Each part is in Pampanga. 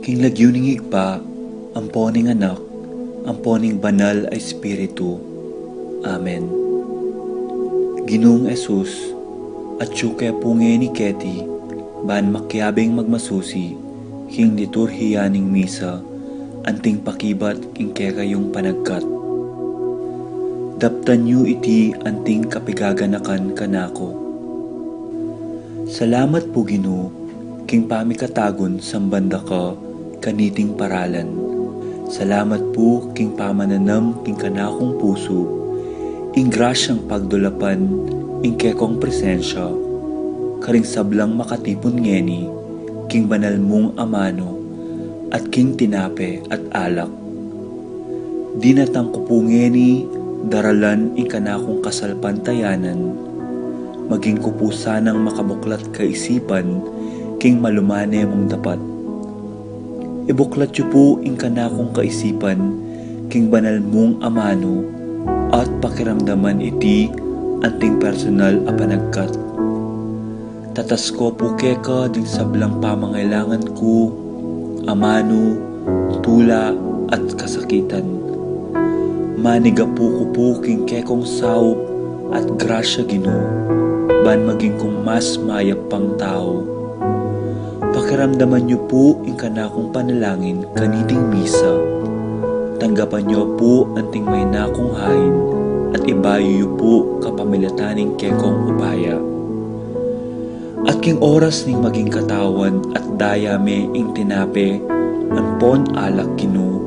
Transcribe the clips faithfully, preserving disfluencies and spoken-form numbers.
King lagyu ning Ibpa, ampo ning Anak, ampo ning Banal a Espiritu. Amen. Ginung Jesus, atyu ke pu ngeni keti, ban makiabing magmasusi king liturhiya ning misa, anting pakibat king kekayung panagkat. Daptan yu iti anting kapigaganakan kanaku. Salamat pu, Ginu, king pamikatagun samban da ka kaniting paralan. Salamat pu king pamananam king kanakung pusu ing grasyang pagdulapan ing kekong presensya karing sablang makatipun ngeni king banal mung amanu at king tinape at alak. Dinatang ku pu ngeni daralan ing kanakung kasalpantayanan, maging ku pu sanang makabuklat kaisipan king malumane mung dapat. Ibuklat yu pu ing kanakung kaisipan king banal mung amanu at pakiramdaman iti anting personal a panagkat. Tatas ko pu keka ding sablang pamangailangan ku, amanu, tula, at kasakitan. Manigapu ku pu king kekong saup at grasya, Ginu, ban maging kung mas mayap pang tau. Pakiramdaman yu pu ing kanakung panalangin kaniting misa. Tanggapan yu pu anting maina kung hain at ibayu yu pu kapamilatan ning kekong upaya. At king oras ning maging katawan at daya me ing tinape ampon alak, Ginu,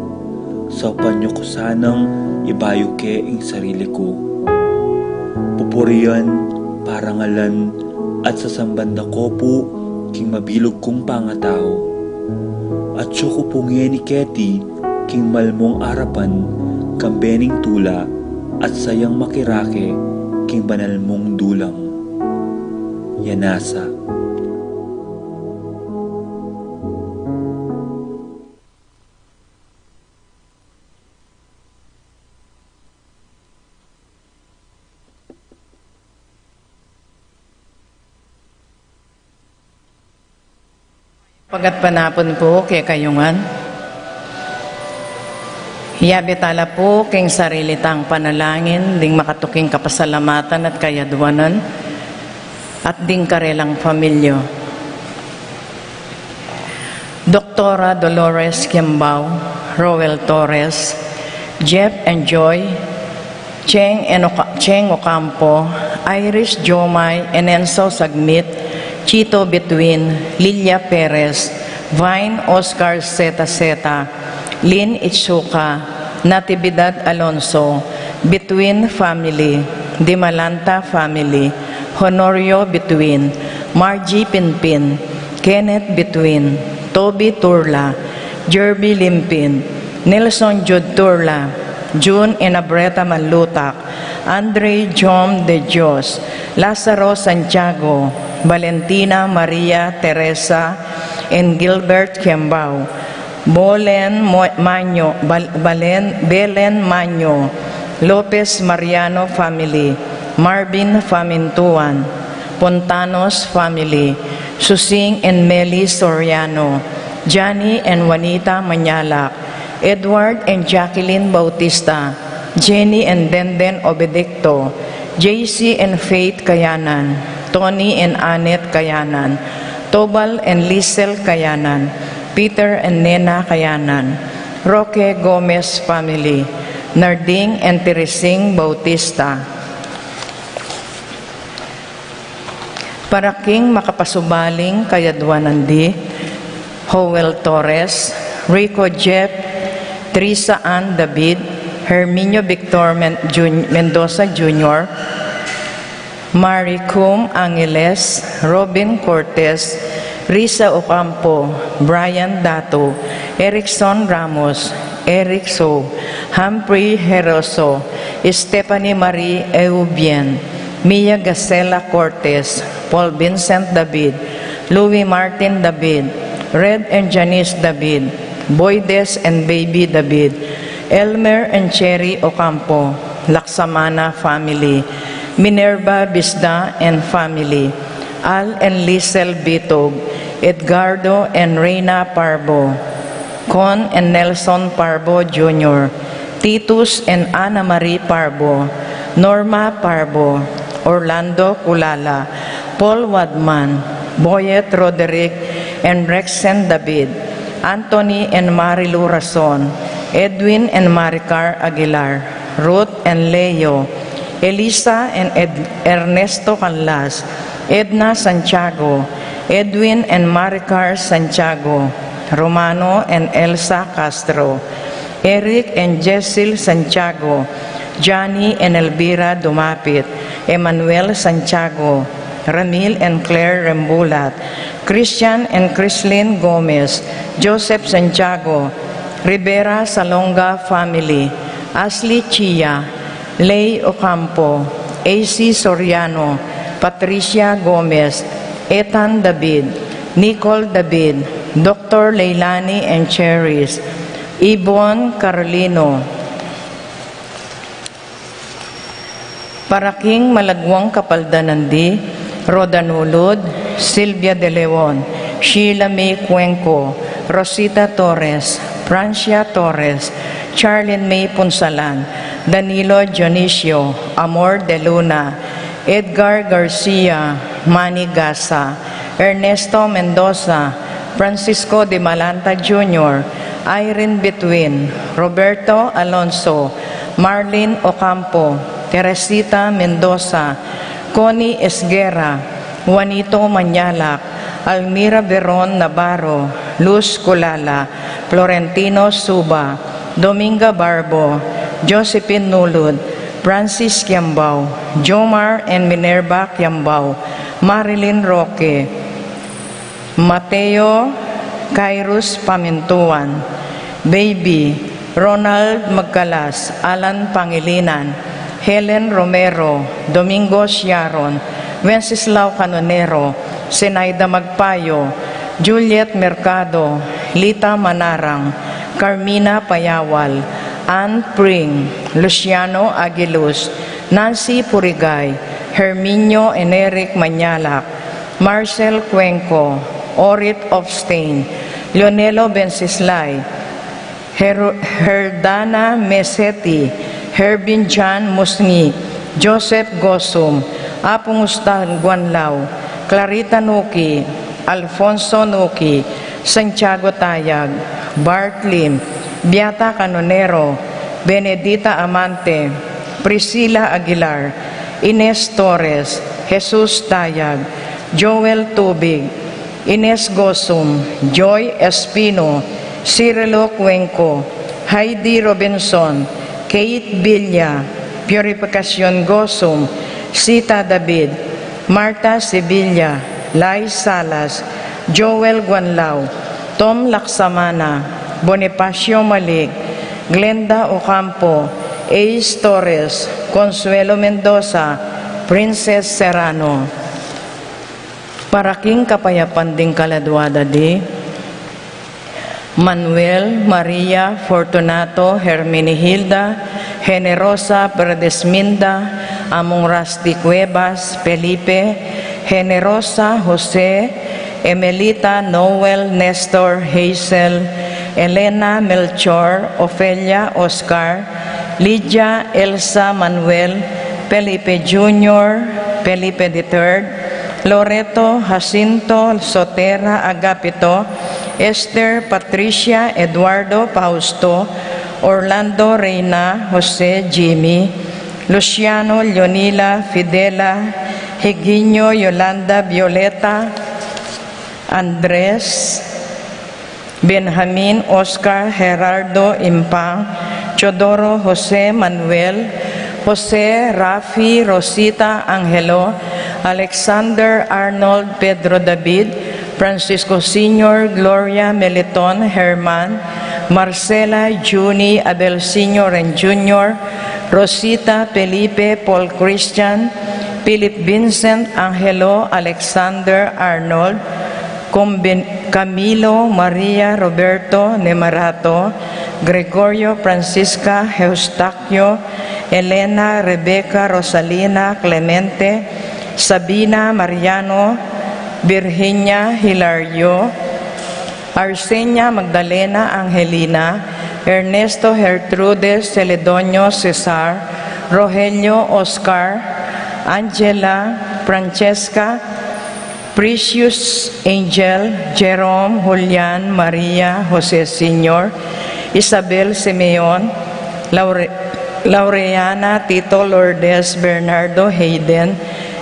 saupan yu ku sanang ibayu ke ing sarili ku. Pupurian, parangalan, at sasamban da ko pu king mabilug kung pangatau. Atyu ku pu ngeni keti king malmung arapan, kambe ning tula, at sayang makirake king banal mung dulang. Yanasa. Pagatpanapun pu kekayu ngan. Yabe tala pu king sarili tang panalangin ding makatuking kapasalamatan at kayaduanan at ding karelang pamilya. Doktora Dolores Kiambao, Roel Torres, Jeff and Joy, Cheng and Oca-, Cheng Ocampo, Iris Jomai, Enenso Sagmit, Chito Between, Lilia Perez, Vine Oscar Zeta Zeta, Lynn Itsuka, Natividad Alonso, Between family, Dimalanta family, Honorio Between, Margie Pinpin, Kenneth Between, Toby Turla, Jerby Limpin, Nelson Jude Turla, June Enabreta Malutak, Andre Jom de Dios, Lazaro Santiago, Valentina Maria Teresa, and Gilbert Kiambao, Bolen Mo-, Maño, Bal-, Balen, Belen Maño, Lopez Mariano family, Marvin Famintuan, Pontanos family, Susing and Meli Soriano, Johnny and Juanita Mañalac, Edward and Jacqueline Bautista, Jenny and Denden Obedicto, J C and Faith Kayanan, Tony and Annette Kayanan, Tobal and Lisel Kayanan, Peter and Nena Kayanan, Roque Gomez family, Narding and Teresing Bautista. Para king makapasubaling kayaduanan di, Joel Torres, Rico Jeff, Teresa Ann David, Herminio Victor Men-, Jun-, Mendoza Junior, Mary Cum Angeles, Robin Cortez, Risa Ocampo, Brian Dato, Erickson Ramos, Eric So, Humphrey Heroso, Stephanie Marie Eubien, Mia Gasela Cortez, Paul Vincent David, Louis Martin David, Red and Janice David, Boydes and Baby David, Elmer and Cherry Ocampo, Laksamana family, Minerva Bisda and family, Al and Lisel Bitog, Edgardo and Reina Parbo, Con and Nelson Parbo Junior, Titus and Ana Marie Parbo, Norma Parbo, Orlando Culala, Paul Wadman, Boyet Roderick and Rexen David, Anthony and Marilu Rason, Edwin and Maricar Aguilar, Ruth and Leo, Elisa and Ed- Ernesto Canlas, Edna Santiago, Edwin and Maricar Santiago, Romano and Elsa Castro, Eric and Jessel Santiago, Johnny and Elvira Dumapit, Emmanuel Santiago, Ramil and Claire Rembulat, Christian and Chrislyn Gomez, Joseph Santiago, Rivera Salonga family, Ashley Chia, Lay Ocampo, A C Soriano, Patricia Gomez, Ethan David, Nicole David, Doctor Leilani and Cheris, Ibon Carolino. Para king malagwang kapaldanan di, Roda Nulud, Silvia De Leon, Sheila May Cuenco, Rosita Torres, Francia Torres, Charlene May Punsalan, Danilo Dionisio, Amor de Luna, Edgar Garcia, Manny Gasa, Ernesto Mendoza, Francisco de Malanta Junior, Irene Between, Roberto Alonso, Marlene Ocampo, Teresita Mendoza, Connie Esguerra, Juanito Mañalac, Almira Veron Navarro, Luz Culala, Florentino Suba, Dominga Barbo, Josephine Nulud, Francis Kiambao, Jomar and Minerva Kiambao, Marilyn Roque, Mateo Kairos Pamintuan, Baby, Ronald Magcalas, Alan Pangilinan, Helen Romero, Domingo Siaron, Wenceslao Canonero, Zenaida Magpayo, Juliet Mercado, Lita Manarang, Carmina Payawal, Ann Pring, Luciano Aguiluz, Nancy Purigay, Herminio and Eric Mañalac, Marcel Cuenco, Orit Opstein, Leonelo Benceslay, Her- Herdana Meseti, Herbin John Musngi, Joseph Gosum, Apung Ustang Guanlao, Clarita Nuki, Alfonso Nuki, Santiago Tayag, Bart Lim, Beata Canonero, Benedita Amante, Priscila Aguilar, Ines Torres, Jesus Tayag, Joel Tubig, Ines Gosum, Joy Espino, Cirilo Cuenco, Heidi Robinson, Kate Villa, Purificacion Gosum, Sita David, Martha Sevilla, Lai Salas, Joel Guanlao, Tom Laksamana, Bonifacio Malik, Glenda Ocampo, Ace Torres, Consuelo Mendoza, Princess Serrano. Para king kapayapan ding kaladua da di Manuel, Maria, Fortunato, Herminihilda, Generosa, Perdesminda, Among Rusty Cuevas, Felipe, Generosa, Jose, Emelita, Noel, Nestor, Hazel, Elena, Melchor, Ofelia, Oscar, Lydia, Elsa, Manuel, Felipe Junior, Felipe the third, Loreto, Jacinto, Sotera, Agapito, Esther, Patricia, Eduardo, Fausto, Orlando, Reina, Jose, Jimmy, Luciano, Leonila, Fidela, Higinio, Yolanda, Violeta, Andres, Benjamin, Oscar, Gerardo, Impang, Teodoro, Jose, Manuel, Jose, Rafi, Rosita, Angelo, Alexander, Arnold, Pedro David, Francisco Senior, Gloria, Meliton, Herman, Marcela, Junie, Abel Senior and Junior, Rosita, Felipe, Paul Christian, Philip Vincent, Angelo, Alexander, Arnold, Comben- Camilo, Maria, Roberto, Nemarato, Gregorio, Francisca, Eustaquio, Elena, Rebecca, Rosalina, Clemente, Sabina, Mariano, Virginia, Hilario, Arsenia Magdalena Angelina, Ernesto Gertrudes Celedonio Cesar, Rogelio Oscar, Angela Francesca, Precious Angel, Jerome, Julian, Maria, Jose Senior, Isabel Simeon, Laure-, Laureana, Tito, Lourdes, Bernardo, Hayden,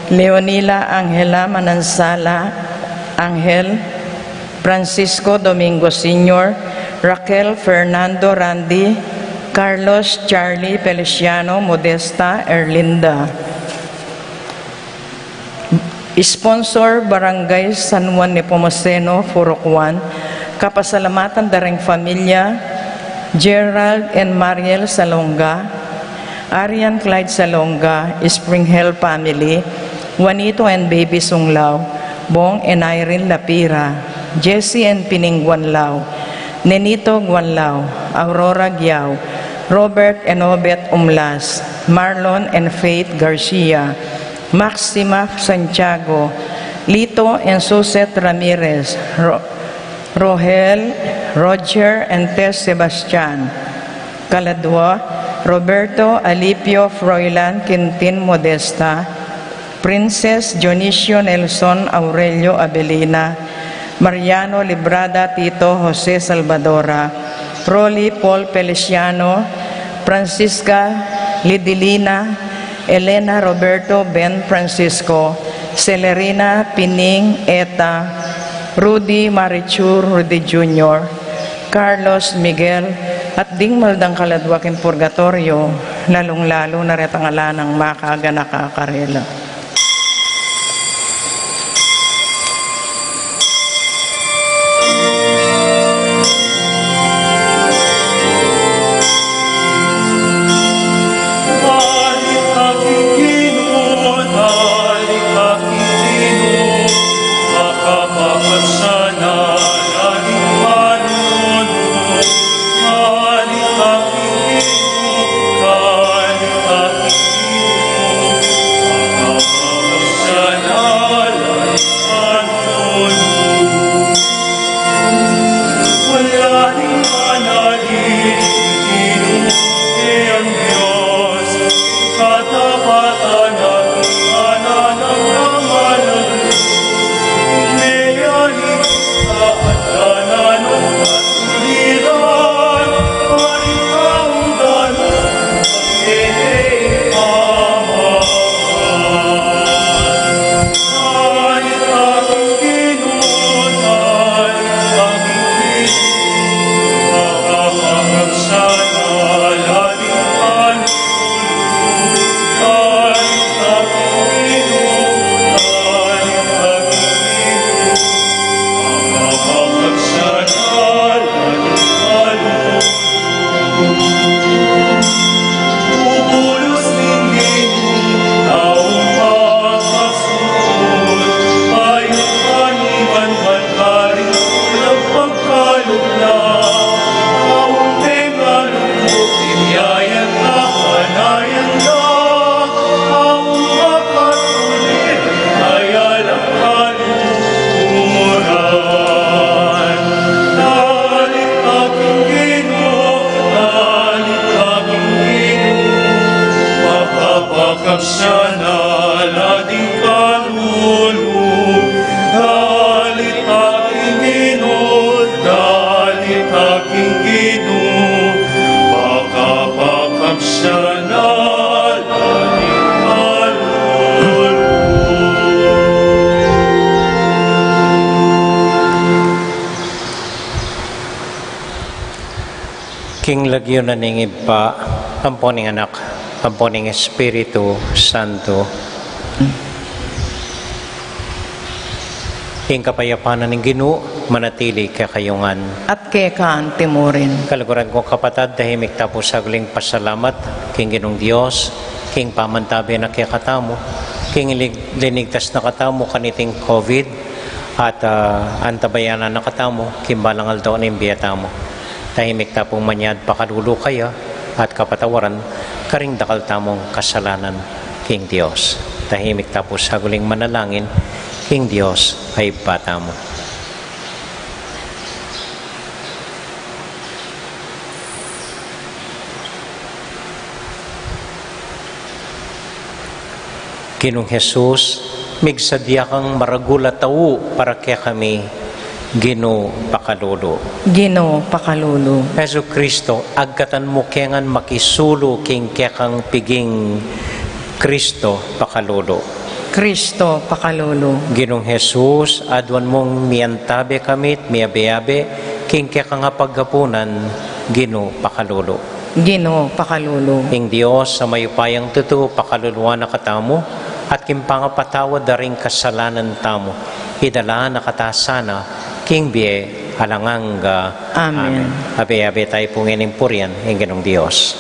Leonila, Angela, Manansala, Angel, Francisco, Domingo Senior, Raquel, Fernando, Randy, Carlos, Charlie, Feliciano, Modesta, Erlinda. Sponsor, Barangay San Juan Nepomuceno, Furucuan. Kapasalamatan da ring familia Gerald and Mariel Salonga, Arian Clyde Salonga, Spring Hill family, Juanito and Baby Sunglao, Bong and Irene Lapira, Jesse and Pining Guanlao, Nenito Guanlao, Aurora Giao, Robert and Obet Umlas, Marlon and Faith Garcia, Maxima Santiago, Lito and Suset Ramirez, Ro-, Rohel, Roger and Tess Sebastian, Kaladua, Roberto Alipio, Froilan Quintin Modesta, Princess Dionisio Nelson Aurelio Abelina, Mariano Librada Tito Jose Salvadora, Rolly Paul Feliciano, Francisca Lidilina, Elena Roberto Ben Francisco, Celerina Pining Eta, Rudy Marichur Rudy Junior, Carlos Miguel, at ding mal dang kaladua king purgatorio, lalung-lalu na retang ala nang makaganaka karela. Kapsana la ding kalulu, dalit aking Ginu, dalit aking Ginu, makapakapsana la ding kalulu. King lagyu na ning Ibpa, ampo ning Anak, ampo ning Espiritu Santo. Ing kapayapan na ning Ginu manatili kekayu ngan. At keka anti mu rin. Kaluguran kung kapatad, tahimik ta pu saguling pasalamat king Ginung Dios, king pamantabe na kekatamu, king lig-, linigtas na katamu kaniting COVID, at, ah, antabayanan na katamu king balang aldo ning bie tamu. Tahimik ta pung manyad pakalulu kaya at kapatawaran karing dakal tamung kasalanan king Dios. Tahimik ta pu saguling manalangin king Dios a Ibpa tamu. Ginung Jesus, migsadya kang maragul a tau para kekami, Ginu, pakalulu. Ginu, pakalulu. Jesucristo, agkatan mu ke ngan makisulu king kekang piging, Cristo, pakalulu. Cristo, pakalulu. Ginung Jesus, aduan mung miantabe kami at miabe-abe king kekang apagkapunan, Ginu, pakalulu. Ginu, pakalulu. Ing Dios a mayupayang tutu pakaluluan na katamu, at king pangapatawad da ring kasalanan tamu, idala na kata sana king bie alang angga. Amen. Amen. Abe-abe tayu pu ngening purian ing Ginung Dios.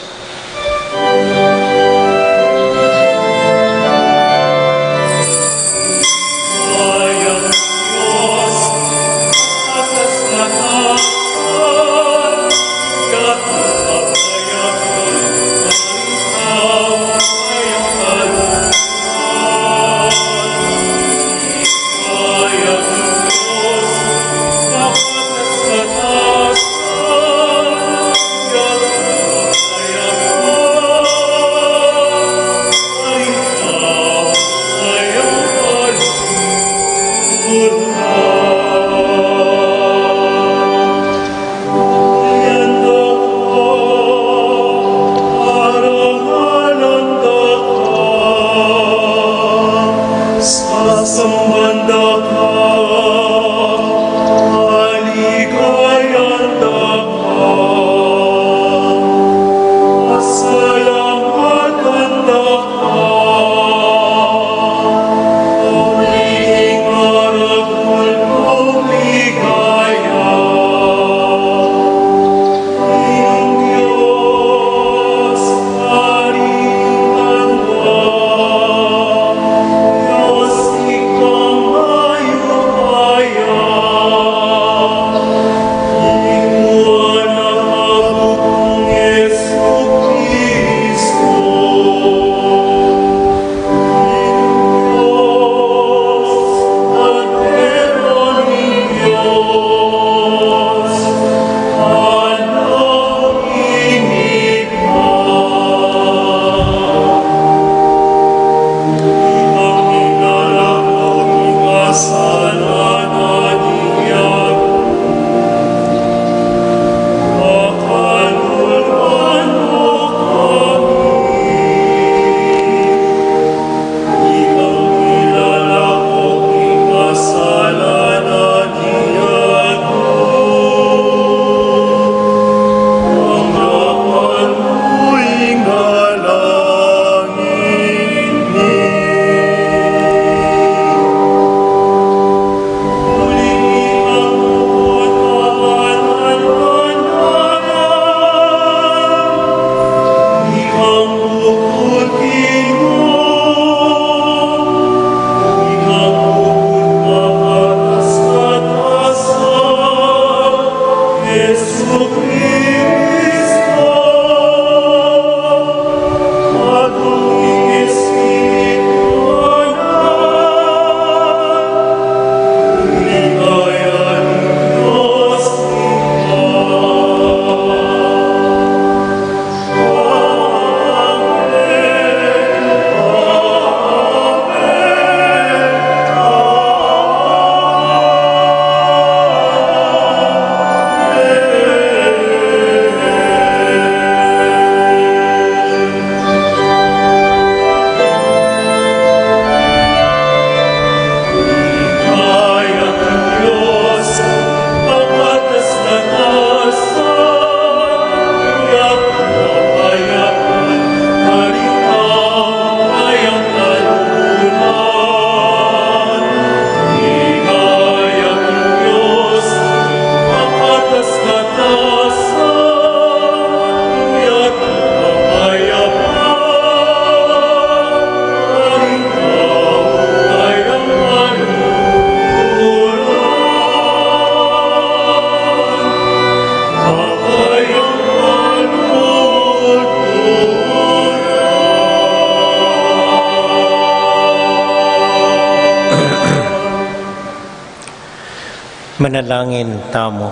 Manalangin tamu.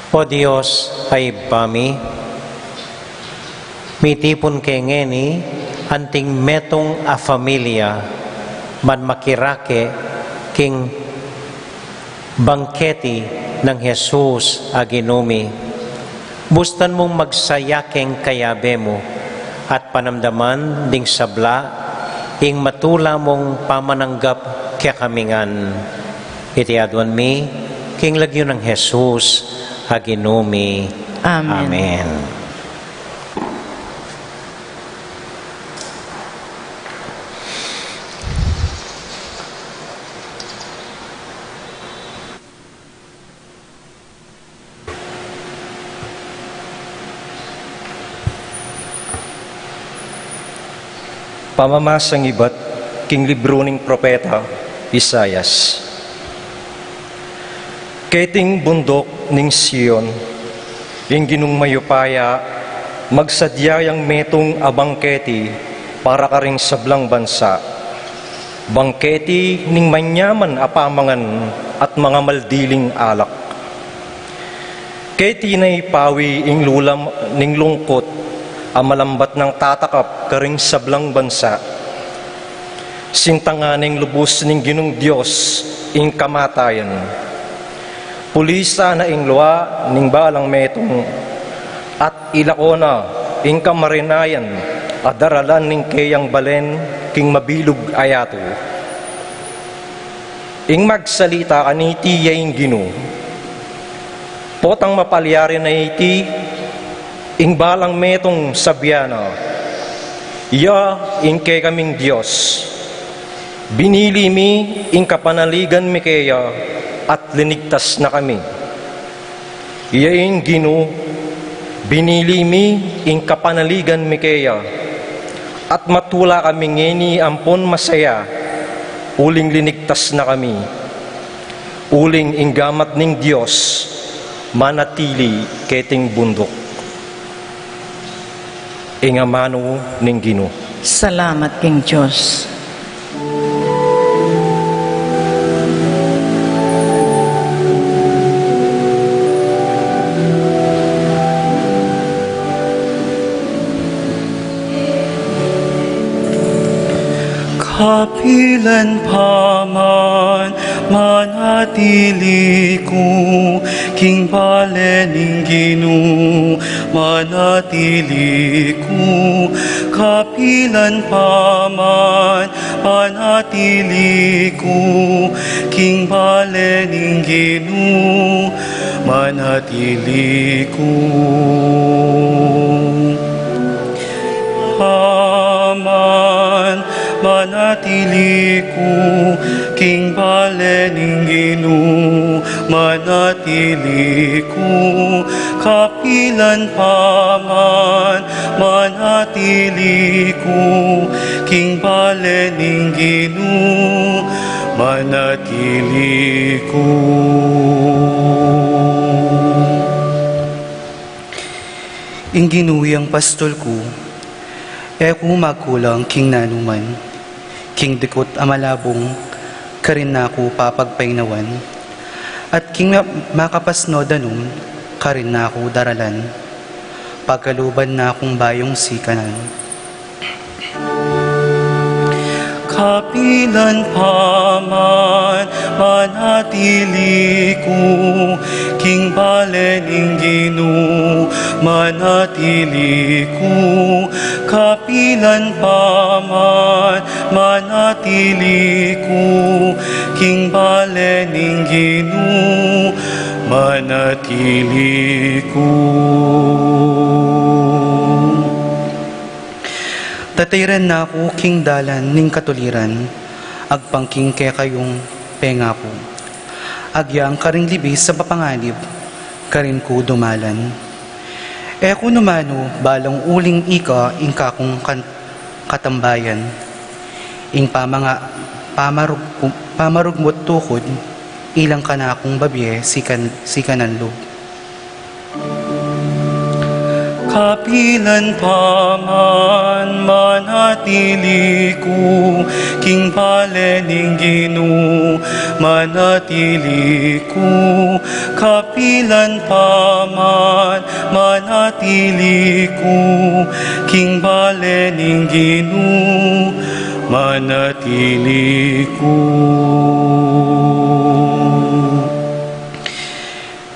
O Dios, a Ibpa mi, mitipun ke ngeni Anting metung a familia man makirake king bangketi nang Jesus a Ginu mi, bustan mung magsaya keng kayabe mu at panamdaman ding sabla ing matula mung pamananggap kekami ngan. Iti aduan mi king lagyu nang Jesus a Ginu mi. Amen. Amen. Pamamasang ibat king libru ning propeta Isaias. Keting bunduk ning Sion, ing Ginung mayupaya, magsadya yang metung a bangketi para karing sablang bansa, bangketi ning manyaman a pamangan at mangamaldiling alak. Keti na ipawi ing lula ning lungkut a malambat nang tatakap karing sablang bansa. Sintangan ing lubus ning Ginung Dios ing kamatayan. Pulisan na ing lua ning balang metung, at ilako na ing kamarinayan a daralan ning keyang balen king mabilug a yatu. Ing magsalita kaniti ya ing Ginu. Potang mapalyari na iti, ing balang metung sabian na, "Ya ing kekaming Dios. Binili mi ing kapanaligan mi keya at linigtas na kami." Iya ing Ginu, binili mi ing kapanaligan mi keya, at matula kami ngeni ampon masaya, uling linigtas na kami, uling ing gamat ning Dios manatili keting bunduk. Ing amanu ning Ginu. Salamat king Dios. Kapilan pa man manatili ku king bale ning Ginu, manatili ku. Kapilan pa man manatili ku king bale ning Ginu, manatili ku. Paman manatili ku king bale ning Ginu, manatili ku. Kapilan pa man manatili ku king bale ning Ginu, manatili ku. Ing Ginu yang pastul ku, e ku magkulang king nanuman. King dikut a malabung, karin na ku papagpainawan, at king ma-, makapasnud a danum, karin na ku daralan. Pagkaluban na kung bayung sikanan. Kapilan pa man manatili ku king bale ning Ginu, manatili ku. Kapilan pa man manatili ku king bale ning Ginu, manatili ku. Tatairan na ku king dalan ning katuliran, agpang king kekayung pengaku. Agyang karing libis a papanganib, karin ku dumalan. E ku numanu balang uling ika ing kakung kan-, katambayan. Ing pamanga-, pamarug-, pamarugmut tukud, ilang kanakung babie sikan-, sikanan lub. Kapilan pa man manatili ku king bale ning Ginu, manatili ku. Kapilan pa man manatili ku king bale ning Ginu, manatili ku.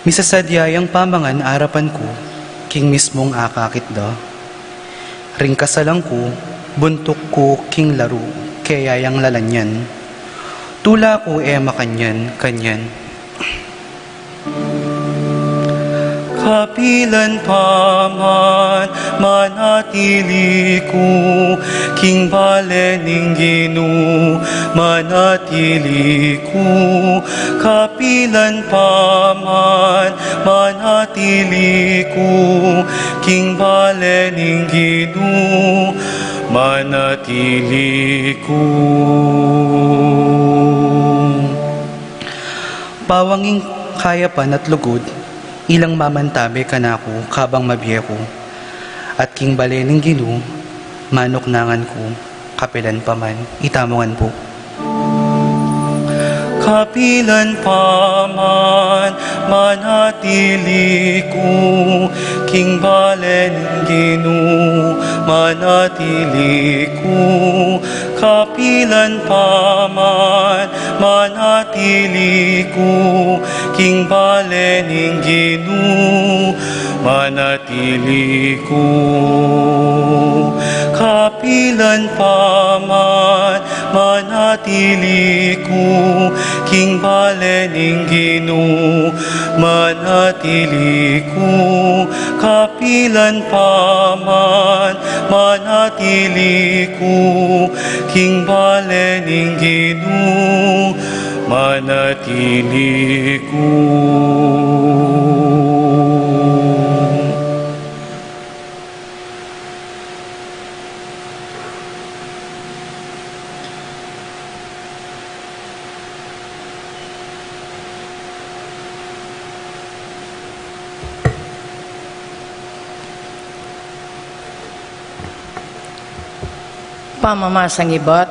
Misasadya yang pamangan arapan ku, king mismung akakit da. Ring kasalan ku, buntuk ku king laru, kaya yang lalanyan. Tula ku e makanyan, kanyan. Kapilan pa man manatili ku king bale ning Ginu, manatili ku. Kapilan pa man manatili ku king bale ning Ginu, manatili ku. Bawang ing kayapan at lugud, ilang mamantabe kanaku kabang mabie ku, at king bale ning Ginu, manuknangan ku, kapilan pa man. Itamu ngan pu. Kapilan pa man manatili ku king bale ning Ginu, manatili ku. Kapilan pa man manatili ku king bale ning Ginu, manatili ku. Kapilan pa man manatili ku king bale ning Ginu, manatili ku. Kapilan pa man manatili ku king bale ning Ginu, manatili ku. Pamamasang ibat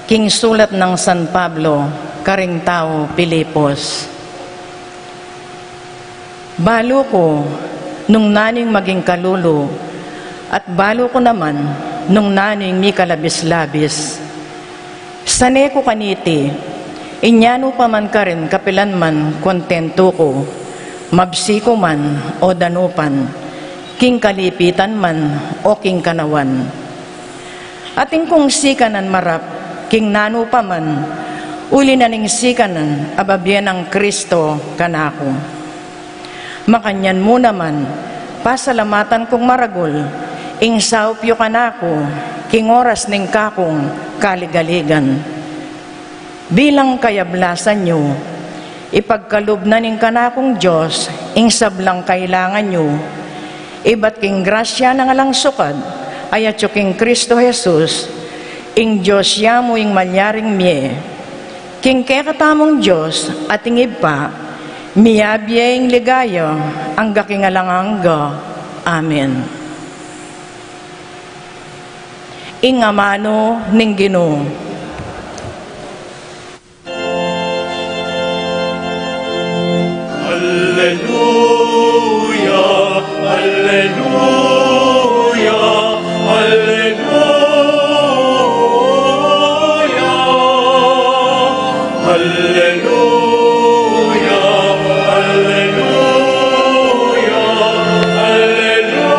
king sulat nang San Pablo karing taga Filipos. Balu ku nung nanu ing maging kalulu, at balu ku naman nung nanu ing mikalabis-labis. Sane ku kaniti, inya nu pa man karin kapilan man kontentu ku, mabsi ku man o danupan, king kalipitan man o king kanawan. Atin kung sikanan marap king nanu pa man, uli na ning sikanan a bibie nang Kristo kanaku. Makanyan mu naman, pasalamatan kung maragul ing saup yu kanaku king oras ning kakung kaligaligan. Bilang kayablasan yu, ipagkalub na ning kanakung Dios ing sablang kailangan yu, ibat king grasya nang alang sukad a atyu king Kristo Jesus. Ing Dios ya mu ing malyaring mie, king kekatamung Dios at ing Ibpa, miyabie ing ligaya angga king alang angga. Amen. Ing amanu ning Ginu. Alleluia, alleluia, alleluia. Alleluia, alleluia, alleluia.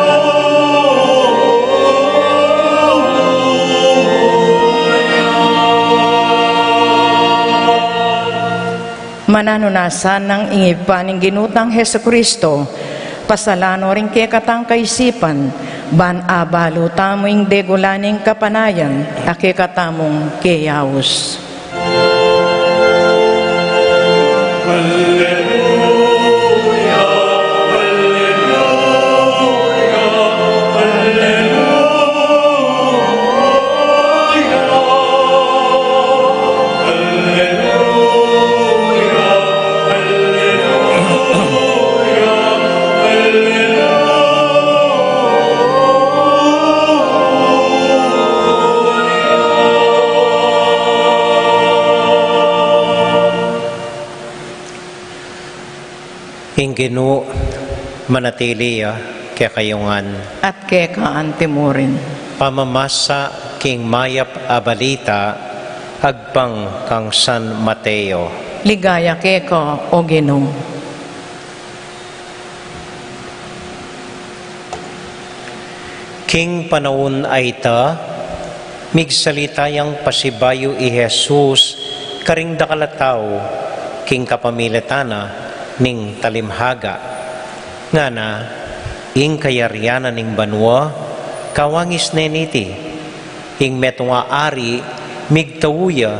Mananu na sanang ing Ibpa ning Ginu tang Jesucristo, pasalan no ring kekatang kaisipan, ban abalu tamu ing degula ning kapanayan a kekatamung keyaus. Alleluia, alleluia, alleluia. Alleluia, alleluia, alleluia. Ginu, manatili ya kekayu ngan. At keka antimurin. Pamamasa king mayap a balita agpang kang San Mateo. Ligaya keka, O Ginu. King panaun a ita, migsalita yang pasibayu i Jesus karing dakal a tau king kapamilatan na ning talimhaga. Ngana, ing kayarian na ning banua kawangis ne niti. Ing metung a ari migtau ya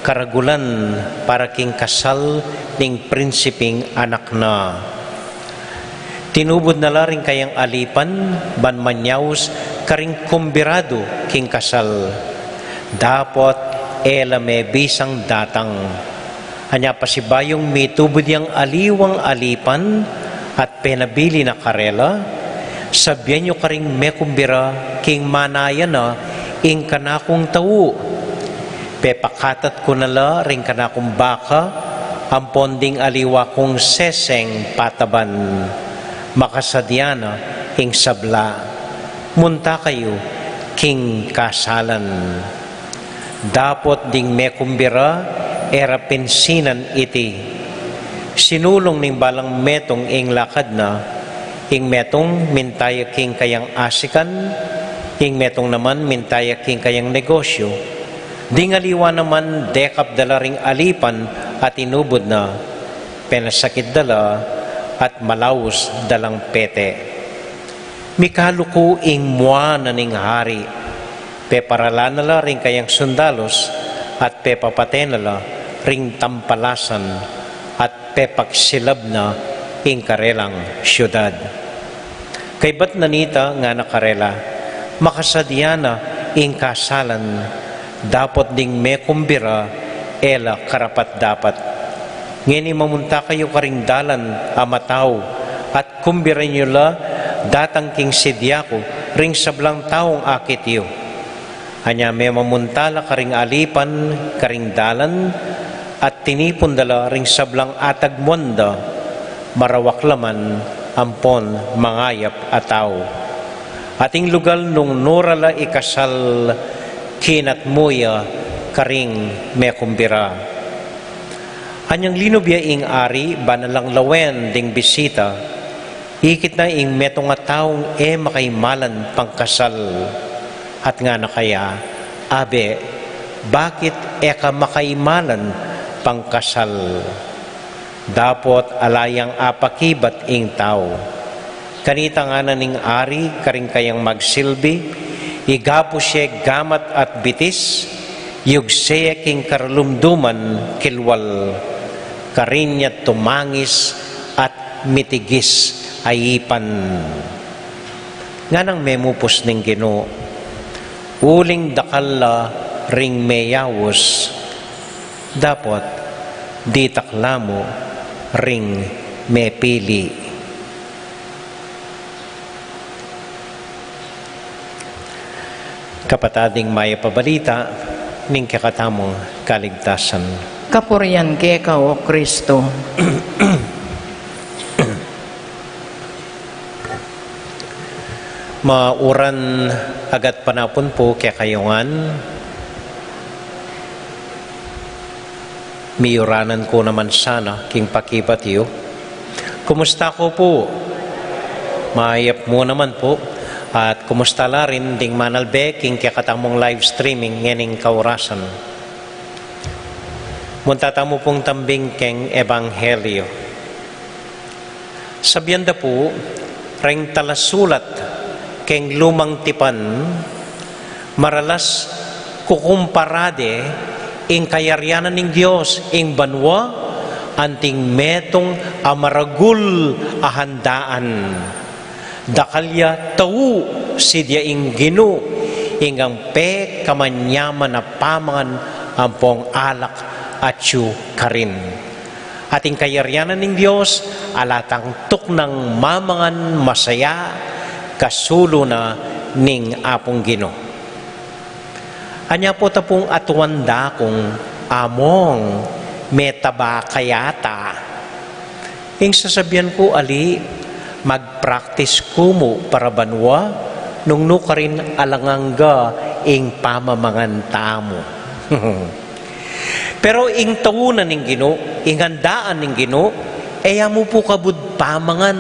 karagulan para king kasal ning prinsiping anak na. Tinubud na la ring kayang alipan ban manyaus karing kumbiradu king kasal. Dapot e la mebisang datang. Anya pasibayung mitubud yang aliwang alipan at penabili na karela, sabian yu karing mekumbira king manaya na ing kanakung tau. Pepakatat ku na la ring kanakung baka ampon ding aliwa kung seseng pataban. Makasadya na ing sabla. Munta kayu king kasalan. Dapot ding mekumbira e ra pinsinan iti. Sinulung ning balang metung ing lakad na, ing metung minta ya king kayang asikan, ing metung naman minta ya king kayang negosyu. Ding aliwa naman dekap da la ring alipan at inubud na, penasakit da la at malaus da lang pete. Mikaluku ing mua na ning hari. Peparalan na la ring kayang sundalus at pepapate na la ring tampalasan at pepaksilab na ing karelang siudad. Kaybat na nita ngana karela, makasadya na ing kasalan, dapot ding mekumbira e la karapat-dapat. Ngeni mamunta kayu karing dalan a matau at kumbiran yu la datang king sidya ku ring sablang taung akit yu. Anya memamunta la karing alipan karing dalan at tinipun da la ring sablang atagmuan da, marawak la man ampon mangayap a tau. At ing lugal nung nu ra la ikasal kinatmu ya karing mekumbira. Anyang linub ya ing ari ban alang lawen ding bisita, ikit na ing metung a taung e makaimalan pangkasal. At ngana kaya, abe, bakit e ka makaimalan pangkasal? Dapot ala yang apakibat ing tau. Kanita ngana ning ari karing kayang magsilbi, igapus ye gamat at bitis, yugse ye king karalumduman kilwal, karin ya tumangis at mitigis a ipan. Nganang memupus ning Ginu, uling dakal la ring meyaus, dapot ditak la mu ring mepili. Kapatad, ing mayap a balita ning kekatamung kaligtasan. Kapurian keka, O Kristo. Mauran a gatpanapun pu kekayu ngan. Miyuranan ku naman sana king pakibat yu. Kumusta ko pu? Mayap mu naman pu. At kumusta la rin ding manalbe king kekatamung live streaming ngening kaurasan? Munta tamu pung tambing keng Ebanghelyo. Sabian da pu, reng talasulat keng Lumang Tipan, maralas kukumpara de ing kayarian na ning Dios ing banua anting metung a maragul a handaan. Dakal ya tau, sidya ing Ginu, ing angpe kamanyaman a pamangan ampong alak atyu karin. At ing kayarian na ning Dios, ala tang tuknang mamangan masaya, kasulu na ning Apung Ginu. Anya pu ta pung atuan da kung among metaba kaya ta. Ing sasabian ku, ali, mag-practice ku mu para banua, nung nukarin alang angga ing pamamangan tamu. Pero ing taunan ning Ginu, ing handaan ning Ginu, e ya mu pu kabud pamangan.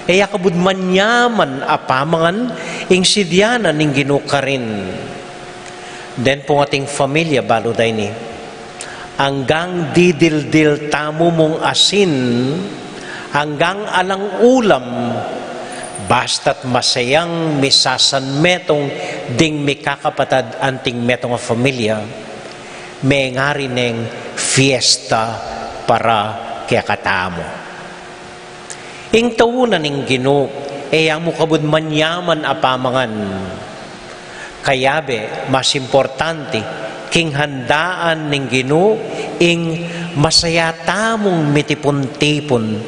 E ya kabud manyaman a pamangan, ing sidianan ning Ginu karin. Den pung ating familia, balu da ini. Anggang didildil tamu mung asin, anggang alang ulam, basta't masayang misasanmetung ding mikakapatad anting metung a familia, mengari neng fiesta para kekatamu. Ing taunan ning Ginu, e ya mu kabud manyaman a pamangan. Kayabe, mas importante, king handaan ning Ginu, ing masaya tamung mitipun-tipun,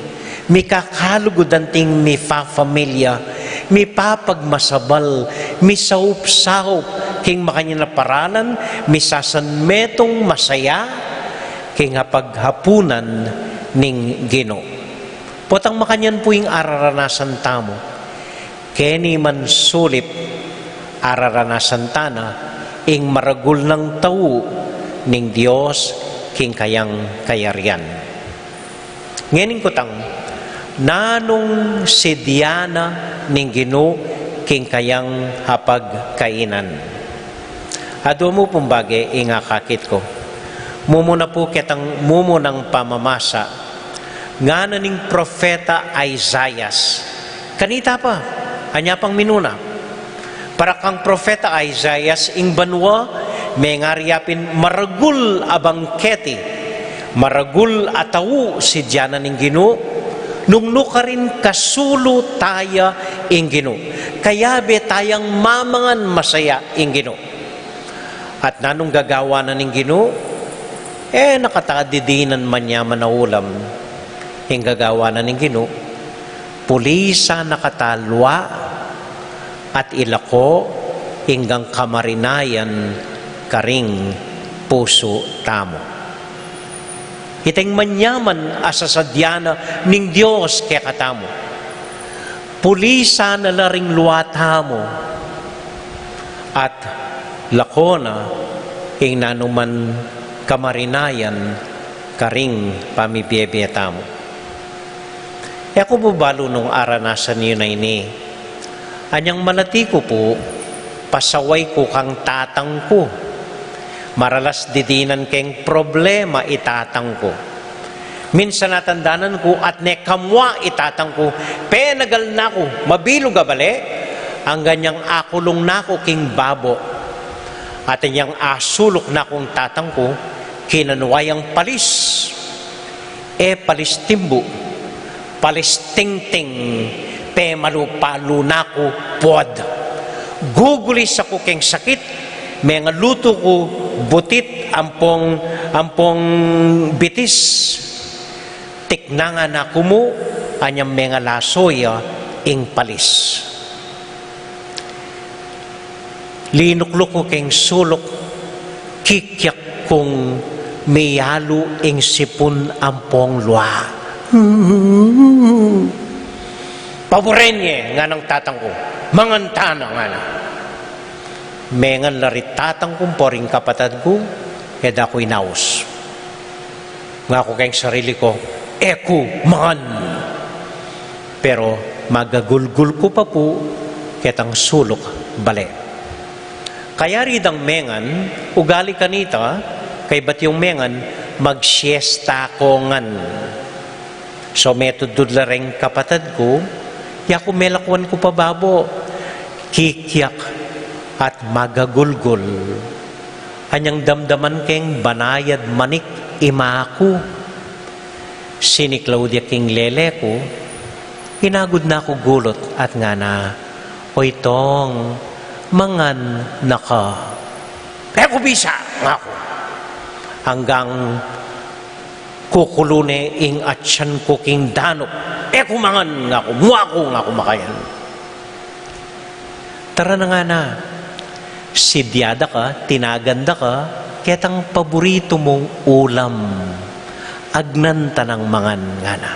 mikakalugud anting mifafamilia, mipapagmasabal, misaup-saup, king makanyan a paralan, misasanmetung masaya, king hapaghapunan ning Ginu. Potang makanyan pu ing araranasan tamu. Keni man sulip, araranasan tana ing maragul nang tau ning Dios king kayang kayarian. Ngening kutang, nanung sidianan ning Ginu king kayang hapagkainan? Adua mu pung bage ing akakit ku. Mumuna pu ketang mumunang pamamasa. Ngana ning propeta Isaias. Kanita pa, anya pang minuna. Para kang propeta Isaias, ing banua, mengari ya pin maragul a bangketi, maragul a tau sidianan ning Ginu, nung nukarin kasulu taya ing Ginu. Kayabe tayang mamangan masaya ing Ginu. At nanung gagawan na ning Ginu, e na kata didinan manyaman a ulam. Ing gagawan na ning Ginu, pulisan na kata lua at ilako ing kamarinayan karing pusu tamu. Iteng manyaman a sasadia na ning Dios kekatamu. Pulisan na la ring lua tamu at lako na ing nanuman kamarinayan karing pamibiebie tamu. E ku pu balu nung aranasan yu na ini. Anyang malati ku pu, pasaway ku kang tatang ku. Maralas didinan keng problema i tatang ku. Minsan atandanan ku at ne kamua i tatang ku, penagal na ku, mabilug a bale, anggang akulung na ku king babo. At anyang asuluk na kung tatang ku, kinanua yang palis. E palis timbu, palis tingting, pemalu-palu na ku puad. Gugulis aku keng sakit, mengalutu ku butit ampong, ampong bitis. Tiknangan na ku mu, anyang mengalaso ya ing palis. Linukluk ku keng suluk, kikyak kung miyalu ing sipun ampong lua. Paburen ye, nganang tatang ku. Mangan tana, ngana. Mengan la ri tatang ku, ampo ring kapatad ku, e da ku inaus. Ngaku keng sarili ku, e ku mangan. Pero magagulgul ku pa pu ketang suluk bale. Kayari dang mengan, ugali kanita, kaybat yung mengan, magsiesta ko ngan. So metudtud la reng kapatad ku, yaku melakuan ku pa babo, kikyak at magagulgul. Anyang damdaman keng banayad manik ima ku. Siniklaud ya king lele ku, inagud na ku gulut at ngana, "Oy Tong, mangan na ka." "E ku bisa," ngaku. Anggang kukulu ne ing atyan ku king danup. "E ku mangan," ngaku, "mua ku," ngaku, "makayan." Tara na, ngana, sidia da ka, tinagan da ka ketang paburitu mung ulam. Agnan ta nang mangan, ngana.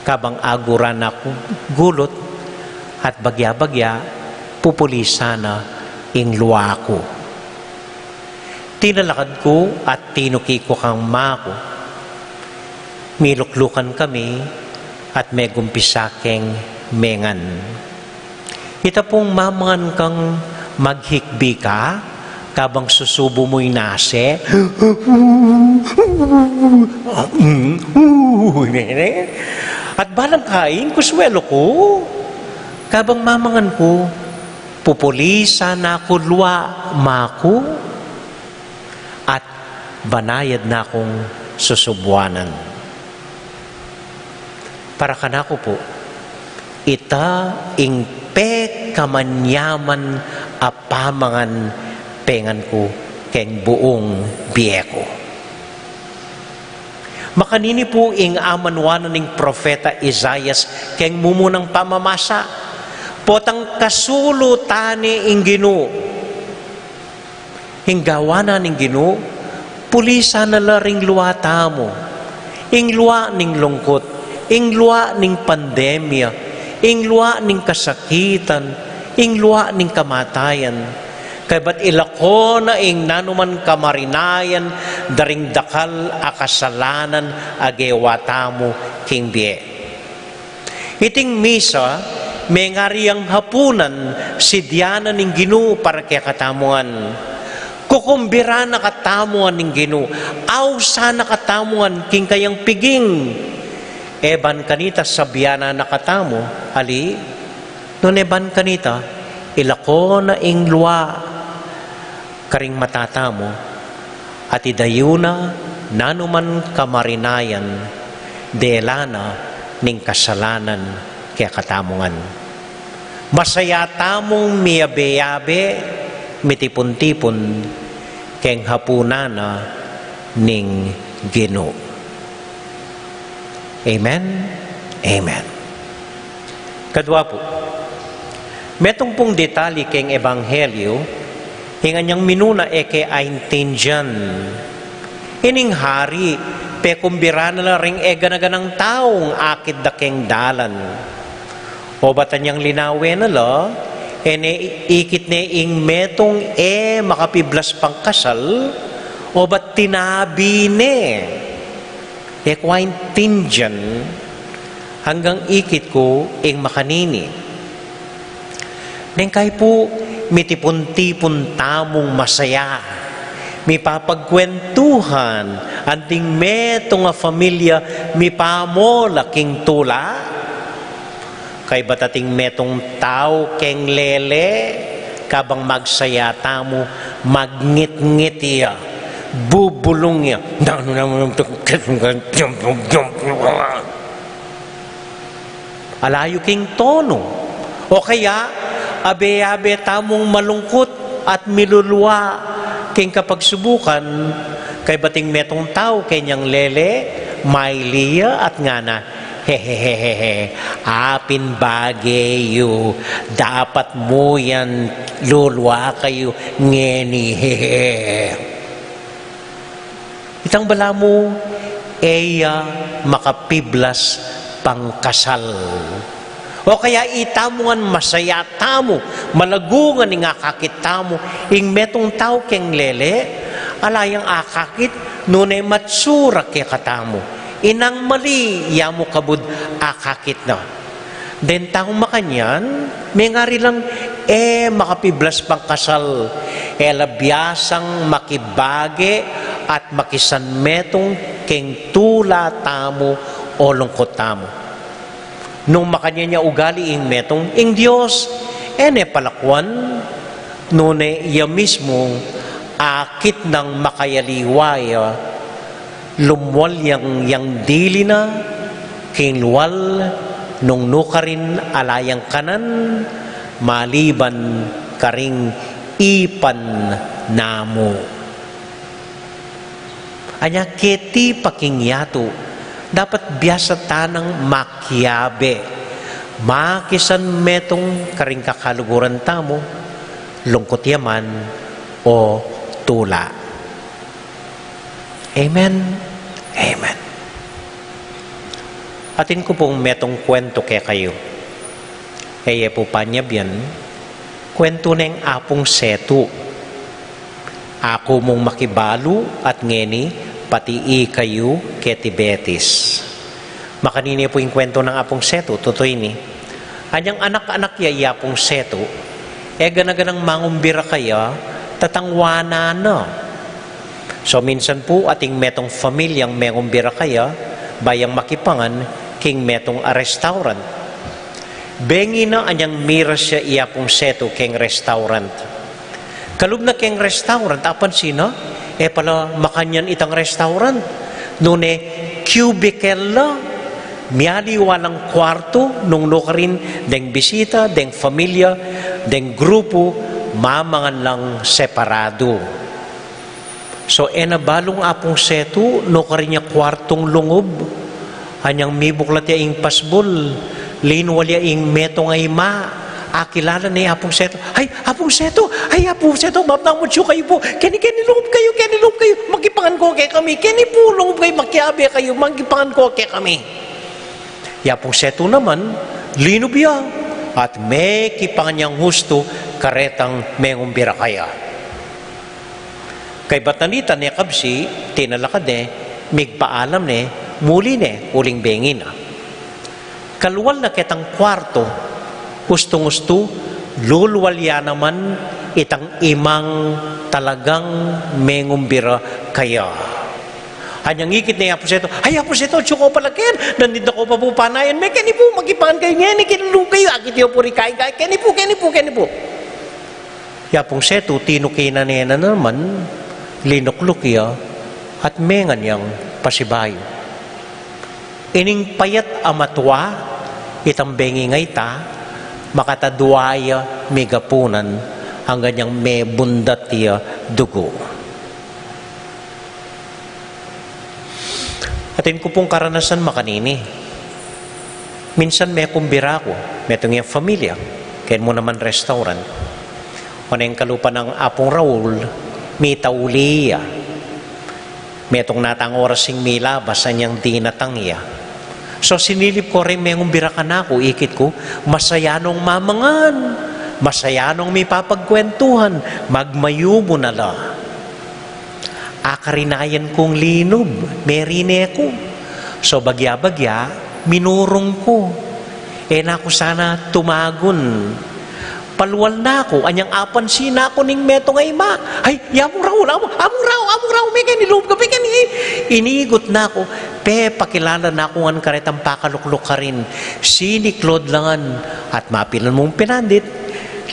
Kabang aguran na ku gulut at bagya-bagya, pupulisan na ing lua ku. Tinalakad ku at tinuki ku kang ama ku. Miluklukan kami at megumpisa keng mengan. Ita pung mamangan kang maghikbi ka, kabang susubu mu ing nasi. At balang kain, kusuelo ku. Kabang mamangan ku, pupulisan na ku lua, ama ku. At banayad na kung susubuanan. Para kanaku pu, ita ing pekamanyaman a pamangan pengan ku keng buung bie ku. Makanini pu ing amanuan na ning propeta Isaias keng mumunang pamamasa, potang kasulutan ne ing Ginu. Ing gawan na ning Ginu, pulisan na la ring lua tamu. Ing lua ning lungkut, ing lua ning pandemya, ing lua ning kasakitan, ing lua ning kamatayan. Kaybat ilako na ing nanuman kamarinayan da ring dakal a kasalanan a gewa tamu king bie. Iting misa, mengari yang hapunan, sidyanan ning Ginu para kekatamu ngan. Kukumbira na katamu ngan ning Ginu, ausan na katamu ngan king kayang piging. E ban kanita sabyan na katamu, ali, nune ban kanita, ilako na ing lua karing mata tamu, at idayu na nanuman kamarinayan, dela na ning kasalanan kekatamu ngan. Masaya tamung miyabe-yabe, mitipun-tipun, keng hapunan na ning Ginu. Amen. Amen. Kadua pu, metung pung detali keng ebanghelyu, ing anyang minuna e ke aintindian. Ining hari, pekumbira na la ring e gana-ganang taung akit da keng dalan. Obat anyang linawe na la, e ne ikit ne ing metung e makapiblas pangkasal, obat tinabi ne. E ku aintindian anggang ikit ku ing makanini. Neng kaipu, mitipun-tipun tamung masaya, mipapagkwentuhan, anting metung a familia, mipamola king tula. Kaybat ating metung tau keng lele, kabang magsaya tamu, magngit-ngit ya, bubulung ya. Nanu naman ang ala yu king tonu. O kaya, abe-abe tamung malungkut at miluluwa king kapagsubukan, kaybat ing metung tau kenyang lele, maili ya at ngana, "Hehehehe, apin bage yu, dapat mu yan luluwa kayu ngeni, hehe." Itang balamu, e ya makapiblas pangkasal. O kaya itamu ngan masaya tamu, malagu ngan ing akakit tamu, ing metung tau keng lele, ala yang akakit, nune matsura kekatamu. Inang mali ya mu kabud akakit na. Deng taung makanyan, mengari lang e makapiblas pangkasal, e la biasang makibage at makisanmetung keng tula tamu o lungkut tamu. Nung makanyan ya ugali ing metung, ing Dios, e ne palakuan, nune ya mismu, akit nang makayaliwa ya, lumwal yang, yang dili na, king lual, nung nukarin ala yang kanan, maliban karing ipan namu. Anya keti pa king yatu, dapat biasa tanang makiabe, makisanmetung karing kakaluguran tamu, lungkut ya man o tula. Amen. Amen. Atin ku pung metung kuwentu kekayu. E ye pu panyabian, kuwentu neng Apung Setu. Aku mung makibalu at ngeni pati ikayu keti Betis. Makanini pu ing kuwentu nang Apung Setu, tutu ini. Anyang anak-anak ya i Apung Setu, e gana-ganang mangumbira kaya, tatangwanan na. So, minsan pu, ating metung pamilyang mengumbira kaya, ba yang makipangan king metung a restaurant. Bengi na anyang miras ya i Apung Setu keng restaurant. Kalub na keng restaurant, apansin na, e pala makanyan itang restaurant. Nune cubicle la, mialiwa lang kuartu, nung nukarin deng bisita, deng pamilya, deng grupu, mamangan lang separadu. So, e na balung Apung Setu, nukarin ya kuartung lungub. Anyang mibuklat ya ing pasbul, linwal ya ing metung a ima, akilala ne i Apung Setu. "Ay, Apung Setu! Ay, Apung Setu! Mapnang mu, atsu kayu pu! Keni, keni lungub kayu! Keni lungub kayu! Makipangan ko kekami! Keni pu, lungub kayu! Makiabe kayu! Makipangan ko kekami!" I Apung Setu naman, linub ya, at mekipangan yang hustu karetang mengumbira kaya. Kaybat na nita, ne kabsi, tinalakad ne, migpaalam ne, muli ne, uling bengi na. Kalwal na ketang kuartu, ustung-ustu, lulwal ya naman itang imang talagang mengumbira kaya. Anyang ikit ne i Apung Setu, "Ay, Apung Setu, atsu ko pala ken, nandin da ko pa pu panayan, mekeni pu, makipangan kayu ngeni, keni lungub kayu, akit yu pu ri kain-kain, keni pu, keni pu, keni pu." I Apung Setu, tinukinan ne na naman, linukluk ya, at mengan yang pasibayu. Ining payat a matua, itang bengi a ita, makatadua ya migapunan, anggang yang mebundat ya dugu. Atin ku pung karanasan makanini. Minsan mekumbira ku, metung yang pamilya, keng mu naman restaurant. Oneng kalupa nang Apung Raul, mitauli ya. Metung na tang oras ing milabas, anyang dinatang ya. So, sinilip ku reng mengumbira kanaku, ikit ku, masaya nong mamangan, masaya nong mipapagkwentuhan, magmayumu na la. Akarinayan kung linub, merine ku. So, bagya-bagya, minurung ku. E na ku sana tumagun. Palwal na ku, anyang apansin na ku ning metung a ima. "Ay, i Apung Raul, Apung, Apung Raul, Apung Raul, mekeni lungub ka, mekeni." Inigut na ku, pepakilala na ku ngan karetang pakalukluk karin. Siniklod la ngan, at mapilan mung pinandit,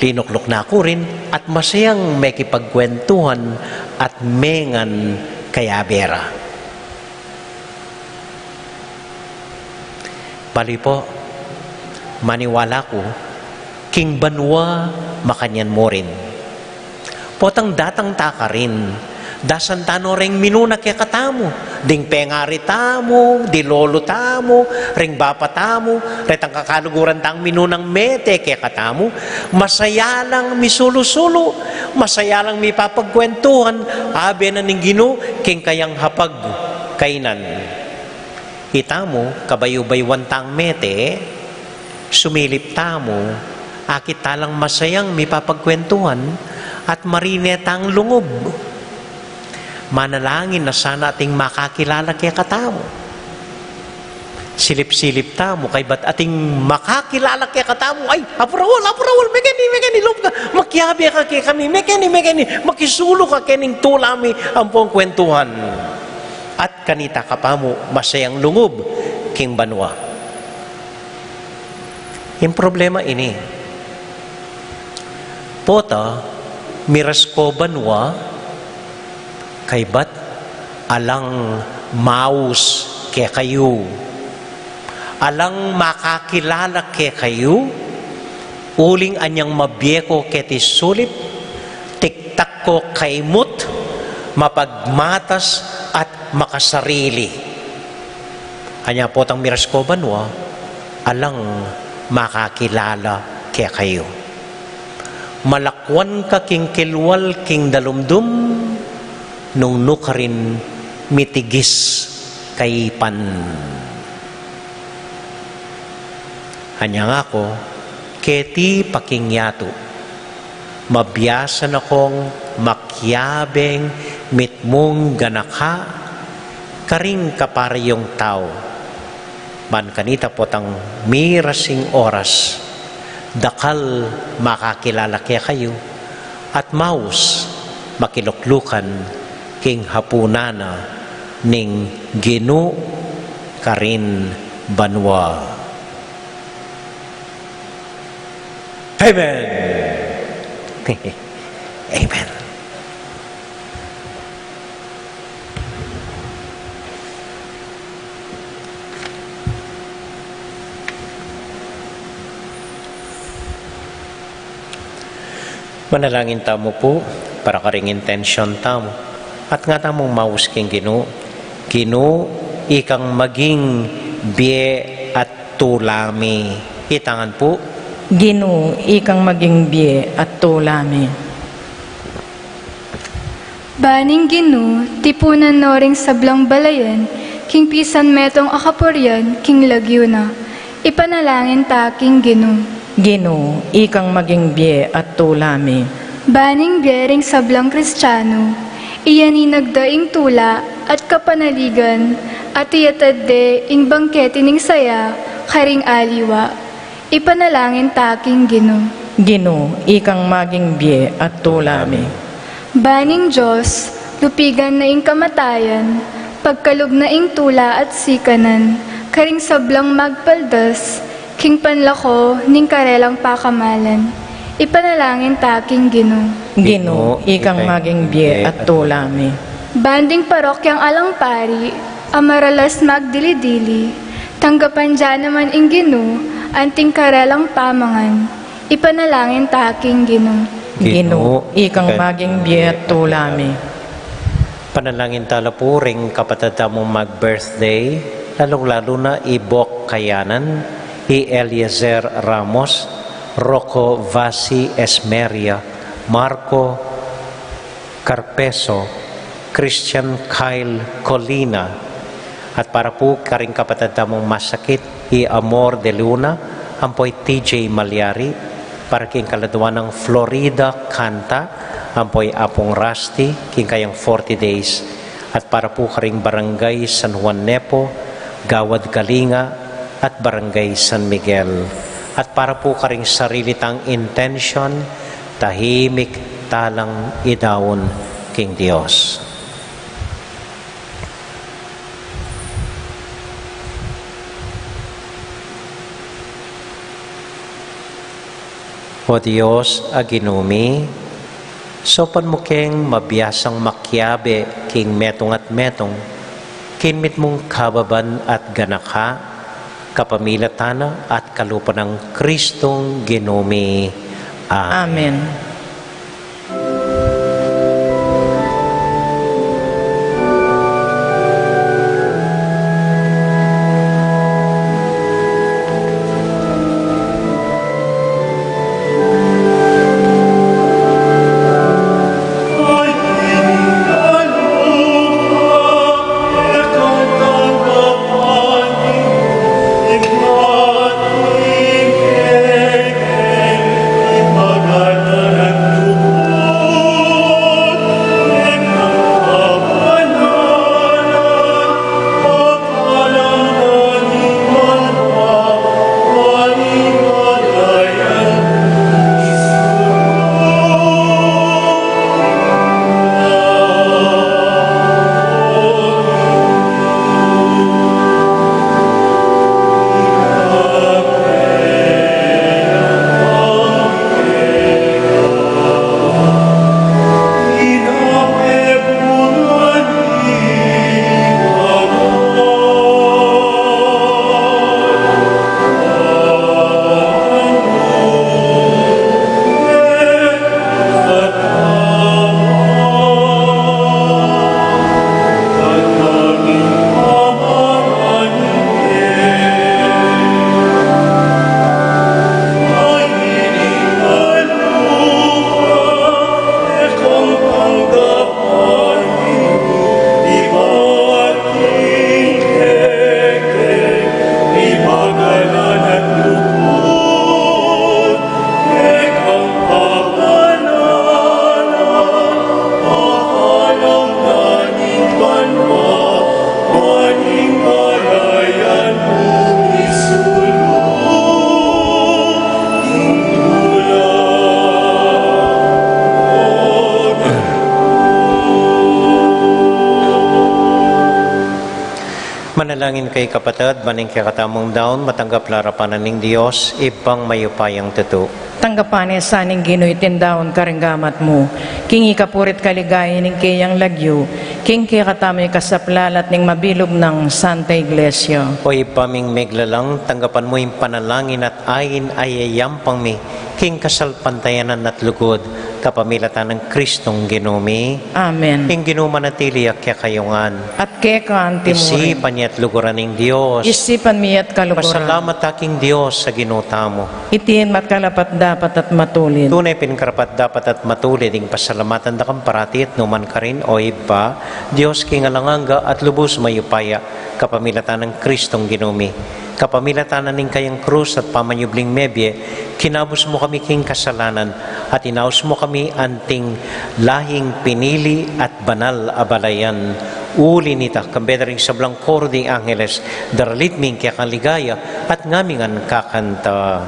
linukluk na ku rin, at masayang mekipagkwentuhan, at mengan kayabe ra. Bale pu, maniwala ku, king banua makanyan mu rin. Potang datang ta karin, dasan ta no reng minuna kekatamu, ding pengari tamu, di lolo tamu, ring bapa tamu, retang kakaluguran tang minunang mete kekatamu, masaya lang misulu-sulu, masaya lang mipapagkwentuhan, abe na ning Ginu, king kayang hapag kainan. Itamu, kabayu-bayuan tang mete, sumilip tamu, akit ta lang masayang mipapagkwentuhan, at marine tang lungub. Manalangin na sana ating makakilala kekatamu. Silip-silip tamu, kaybat ating makakilala kekatamu, "Ay, Apung Raul, Apung Raul, mekeni, mekeni, lungub ka, makiabe ka kekami, mekeni, mekeni, makisulu ka kening tula mi ampong kwentuhan." At kanita ka pa mu masayang lungub king banua. Ing problema ini, pota miras ko banua, kaybat alang maus kekayu. Alang makakilala kekayu, uling anyang mabie ko keti sulip, tiktak ko kaimut, mapagmatas at makasarili. Anya potang miras ko banua, alang makakilala kekayu. Malakwan ka king kilwal king dalumdum, nung nukarin mitigis kaipan. Anya ngako, keti pa king yatu, mabiasa na kong makiabeng mitmung ganaka karing kapara yung tau. Ban kanita potang mirasing oras, dakal makakilala kekayu, at maus makiluklukan king hapunan na ning Ginu karin banua. Amen. Amen. Manalangin tamu pu para karing intensyon tamu. At nga tamung maus king Ginu, Ginu, ikang maging bie at tula mi. Itangan pu. Ginu, ikang maging bie at tula mi. Baning Ginu, tipunan no ring sablang balayan, king pisan metung a kapurian, king lagyu na. Ipanalangin ta king Ginu. Ginu, ikang maging bie at tula mi. Baning bie ring sablang Kristiano, iyaninag da ing tula at kapanaligan, at iyatad de ing bangkete ning saya karing aliwa. Ipanalangin ta king Ginu. Ginu, ikang maging bie at tula mi. Baning Dios, lupigan na ing kamatayan, pagkalub na ing tula at sikanan, karing sablang magpaldas, king panlako ning karelang pakamalan. Ipanalangin ta king Ginu. Ginu, ikang maging bie at tula mi. Ban ding parokyang alang pari, a maralas magdili-dili, tanggapan da naman ing Ginu, anting karelang pamangan. Ipanalangin ta king Ginu. Ginu, ikang maging bie at tula mi. Panalangin ta la pu ring kapatad tamung mag-birthday, lalung-lalu na i Bok Kayanan, i Eliezer Ramos, Rocco Vasi Esmeria, Marco Carpeso, Christian Kyle Colina, at para pu karing kapatad tamung masakit, i Amor de Luna, ampo i T J Malyari, para king kaladwa nang Florida Canta, ampo i Apung Rusty, king kayang forty days, at para pu karing Barangay San Juan Nepo, Gawad Kalinga, at Barangay San Miguel, at para pu karing sarili tang intensyon, tahimik talang idaun king Dios. O Dios a Ginu mi, saupan mu keng mabiasang makiabe king metung at metung, king mitmung kababan at ganaka, kapamilatan na at kalupa nang Kristong Ginu mi. Amen. Amen. Manalangin kayu kapatad, ban ing kekatamung daun matanggap la arapan na ning Dios, Ibpang mayupayang tutu. Tanggapan na sa ning Ginu iting daun karing gamat mu, king ikapuri't kaligayan ning keyang lagyu, king kekatamung ikasaplalat ning mabilug nang Santa Iglesia. O Ibpa ming miglalang, tanggapan mu ing panalangin at ain a iyayampang mi king kasalpantayanan at lugud, kapamilatan nang Kristong Ginu mi. Amen. Ing Ginu manatili ya kekayu ngan. At keka anti mu rin. Isipan ya't luguran ning Dios. Isipan mi ya't kaluguran. Pasalamat ta king Dios a Ginu tamu. Iti ing makarapat-dapat at matulid. Tune pin karapat-dapat at matulid ing pasalamatan da kang parati at nu man karin, O Ibpa, Dios king alang angga at lubus mayupaya, kapamilatan nang Kristong Ginu mi. Kapamilatan na ning kayang krus at pamanyubling mebie, kinabus mu kami king kasalanan, at inaus mu kami anting lahing pinili at banal a balayan. Uli nita, kambe da ring sablang koro ding angeles, daralit mi ing kekang ligaya, at ngami ngan kakanta.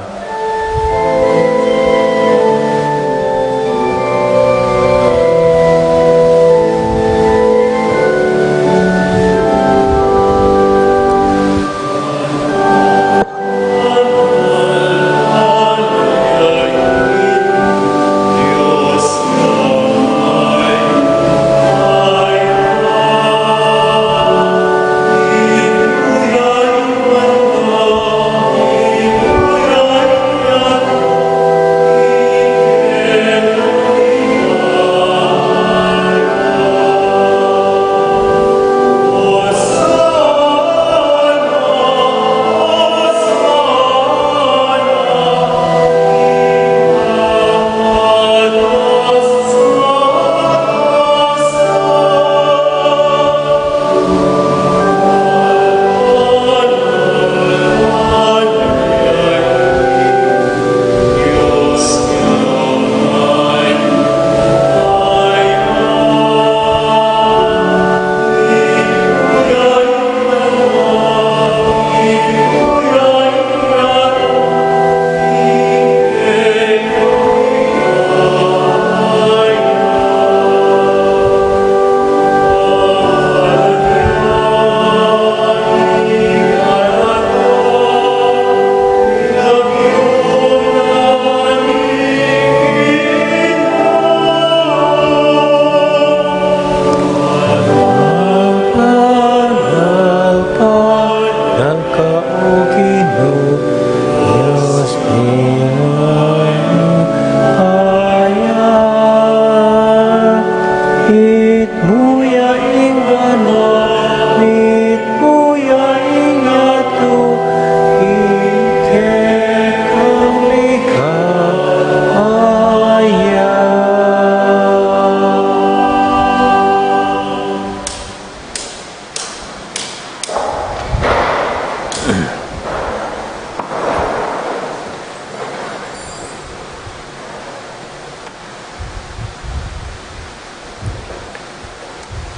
Banal ka, O Ginu, Dios ning aya, itmu ya ing banal, itmu ya ing yatu, ing kekang ligaya.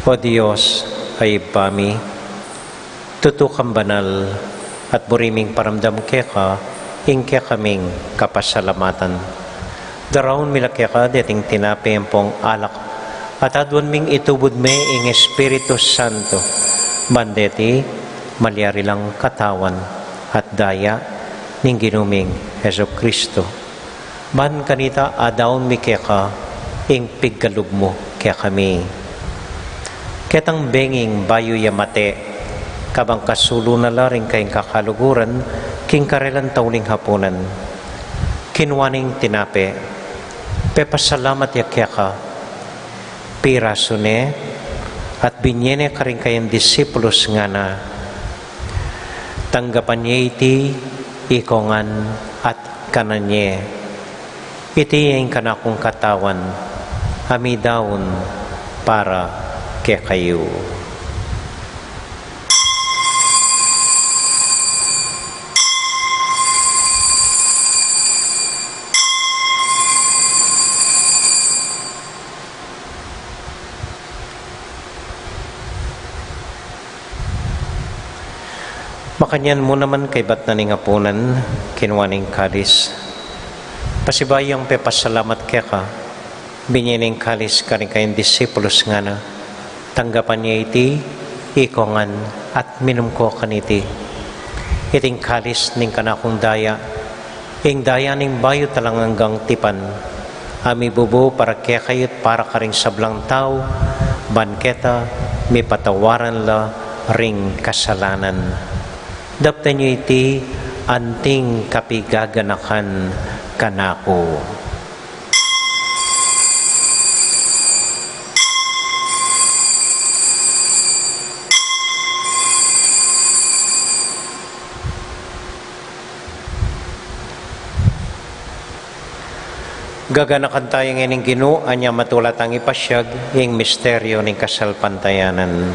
O Dios, a Ibpa mi, tutu kang banal, at buri ming paramdam keka ing kekaming kapasalamatan. Daraun mi la keka deting tinape ampong alak, at aduan ming itubud me ing Espiritu Santo, ban deti malyari lang katawan at daya ning Ginu ming Jesucristo. Ban kanita adaun mi keka ing pigkalub mu kekami. Ketang benging bayu ya mate, kabang kasulu na la ring kayang kakaluguran king karelang tauling hapunan, kinua neng tinape, pepasalamat ya keka, pirasu ne, at binye ne karing kayang disipulus, ngana: Tanggapan ye iti, ikongan, at kanan ye. Iti ing kanakung katawan, a midaun para kekayu. Makanyan mu naman kaybat na ning apunan, kinua ne ing kalis, pasibayu yang pepasalamat keka, binye ne ing kalis karing kayang disipulus, ngana: Tanggapan ye iti, ikongan, At minum ko kaniti, iting kalis ning kanakung daya, ing daya ning bayu at alang anggang tipan, a mibubu para kekayu at para karing sablang tau, ban keta mipatawaran la ring kasalanan. Daptan yu iti anting kapigaganakan kanaku. Gaganakan taya ngeni ing Ginu, anya matula tang ipasiag ing misteryu ning kasalpantayanan.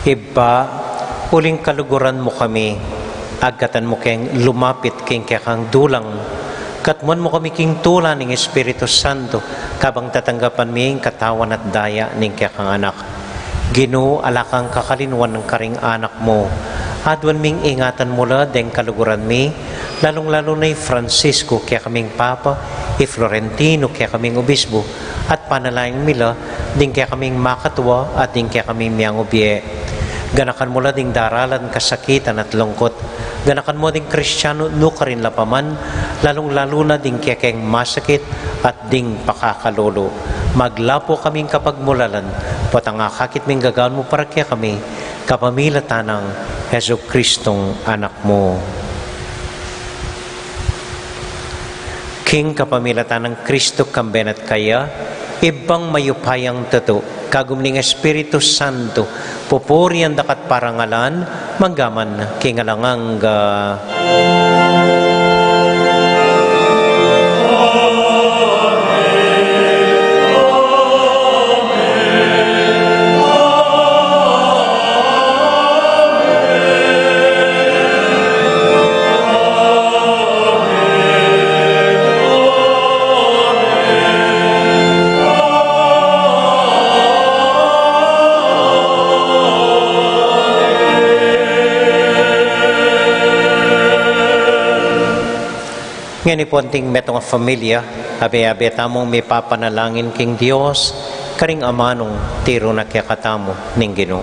Ibpa, uling kaluguran mu kami, agkatan mu keng lumapit king kekang dulang, katmuan mu kami king tula ning Espiritu Santo, kabang tatanggapan mi ing katawan at daya ning kekang Anak. Ginu, ala kang kakalinuan karing anak mu. Aduan ming ingatan mu la deng kaluguran mi, lalung-lalu na i Francisco, kekaming Papa, i Florentino, kekaming Obispo, at panalangin mi la ding kekaming makatua at ding kekaming miyangubie. Ganakan mu la ding daralan, kasakitan at lungkut. Ganakan mu ding Kristiano nukarin la pa man, lalung-lalu na ding kekeng masakit at ding pakakalulu. Maglapu kaming kapagmulalan, potang akakit ming gagawan mu para kekami, kapamilatan nang Jesucristong Anak mu. King kapamilatan nang Kristo, kambe na at kaya, Ibpang mayupayang tutu, kagum ning Espiritu Santo, pupurian da ka at parangalan, mangga man king alang angga. Ngeni pu, anting metung a familia, abe-abe tamung mipapanalangin king Dios, karing amanung tiru na kekatamu ning Ginu.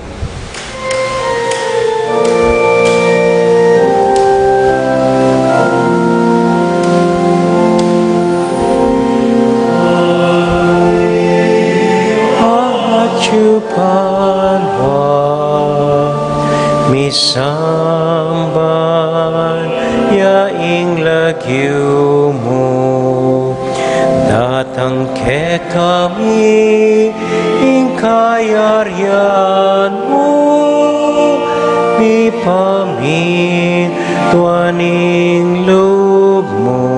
Atyu palwa, misamban ya ing lagyu mu, datang kekami ing kayarian mu, mipamintuan ing lub mu,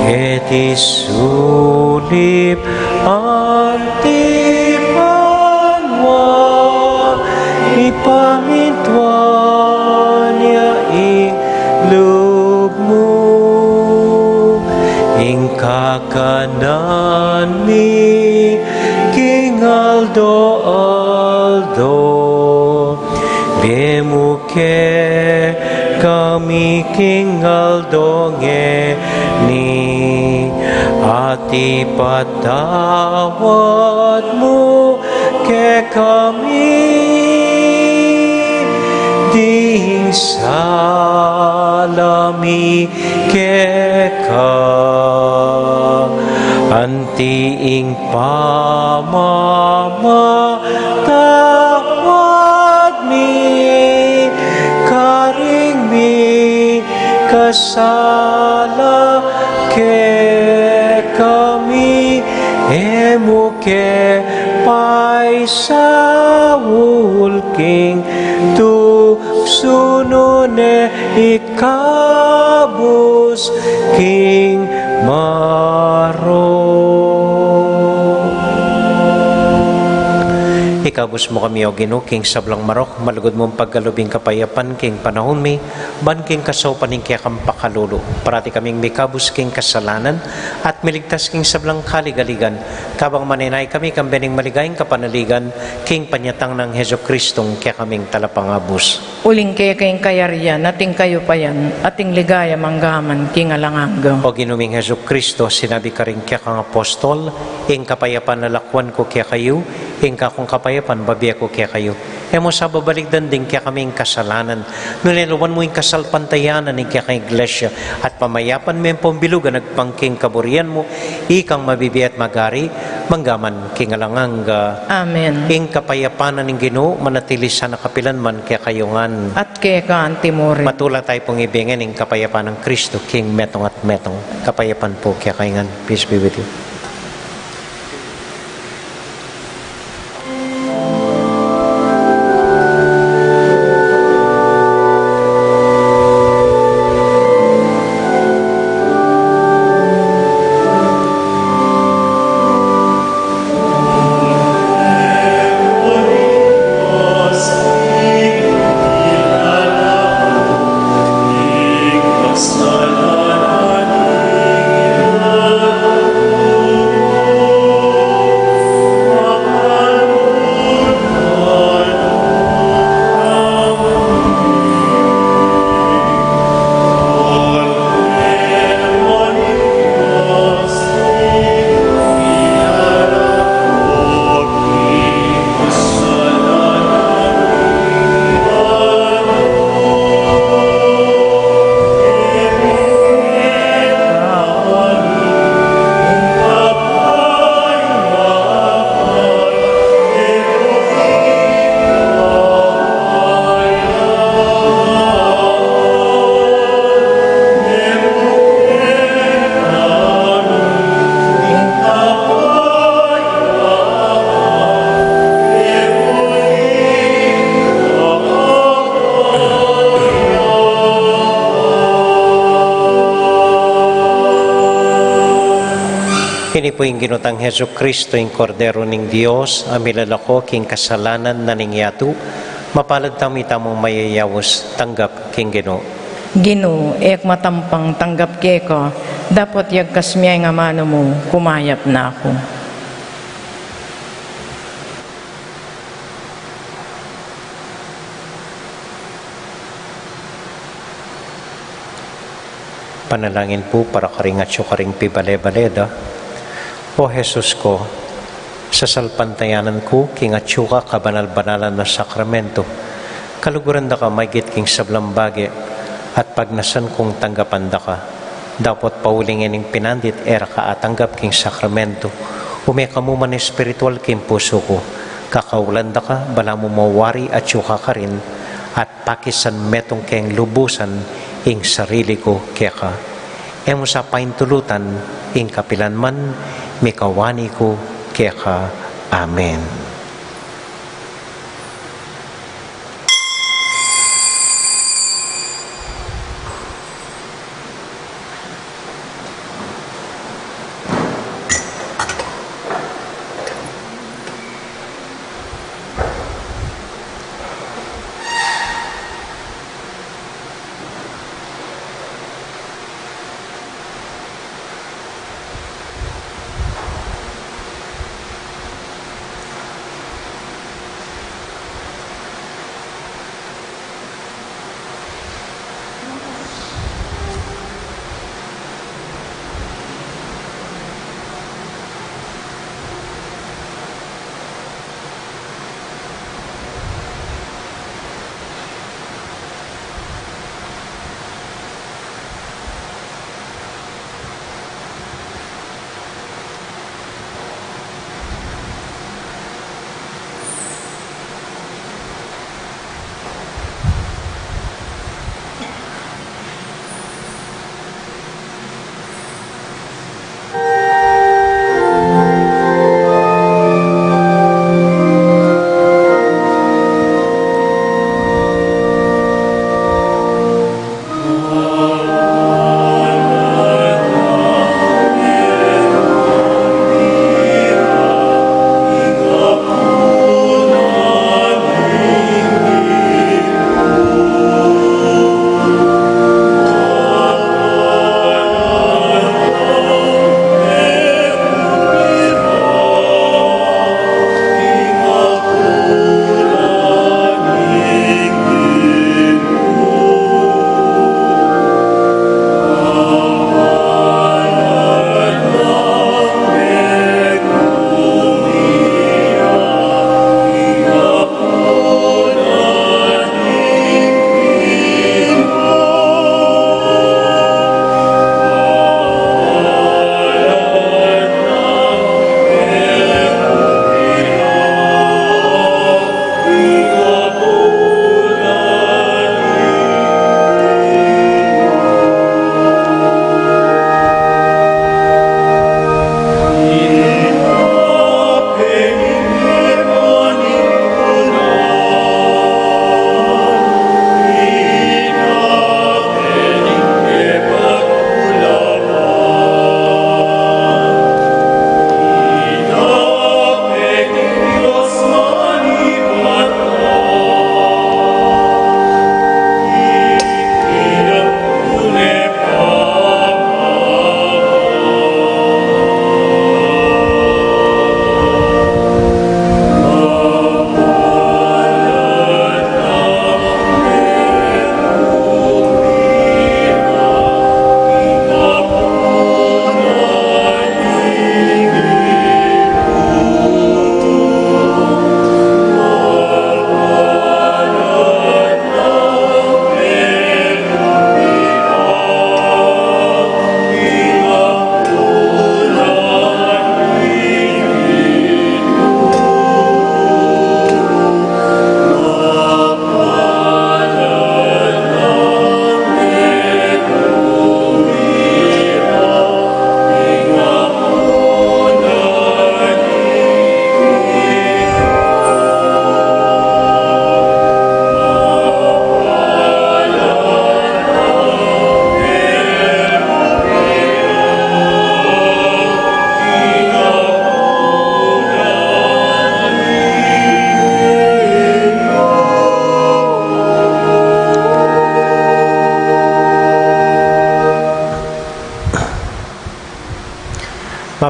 keti sulip anti banua, mipamintuan ya ing lub mu. Ing kakanan mi king aldo-aldo, ibie mu kekami king aldo ngeni, at ipatawad mu kekami ding sala mi keka, anti ing pamamatawad mi karing mikasala keka. Saul king tuksu, nune ikabus king marok. Ikabus mu kami, O Ginu, king sablang marok, malugud mung pagkalub ing kapayapan king panaun mi, ban king kasaupan ning kekang pakalulu, parati kaming mikabus king kasalanan, at miligtas king sablang kaligaligan, kabang manenaya kami kambe ning maligayang kapanaligan, king panyatang nang Jesucristong kekaming Talapangabus. Uling keka ing kayarian, at ing kayupayan, at ing ligaya manggaman king alang angga. O Ginu ming Jesucristo, sinabi karing kekang apostol, ing kapayapan lalakwan ku kekayu, ing kakung kapayapan bibie ku kekayu. E mu sa babalikdan ding kekaming kasalanan, nune luban mu ing kasalpantayanan ning kekang Iglesia, at pamayapan me ampong bilug a agpang king kaburian mu, ikang mabibie at magari manggaman king alang angga. Amen. Ing kapayapan ning Ginu manatili sana kapilan man kekayu ngan. At keka antimurin. Matula tayu pung ibie ngan ing kapayapan nang Kristo king metung at metung. Kapayapan pu kekayu ngan. Peace be with you. Ini pu ing Ginu tang Jesucristo, ing Kordero ning Dios, a milalako king kasalanan na ning yatu. Mapalad tamu ita mung mayayaus tanggap king Ginu. Ginu, e ku matampang tanggap keka, dapot yagkas mu ya ing amanu mu, kumayap na ku. Panalangin pu para karing atyu karing pibale-bale da. O Jesus ku, sasalpantayanan ku king atyu ka kabanal-banalan a sakramento, kaluguran da ka maigit king sablang bage, at pagnasan kung tanggapan da ka. Dapot pauli ngening pinandit e ra ka atanggap king sakramento, ume ka mu man espiritual king pusu ku, kakaulan da ka, balamu mawari atyu ka karin, at pakisan metung keng lubusan ing sarili ku keka. E mu sa paintulutan ing kapilan man, mikawani ku keka. Amen.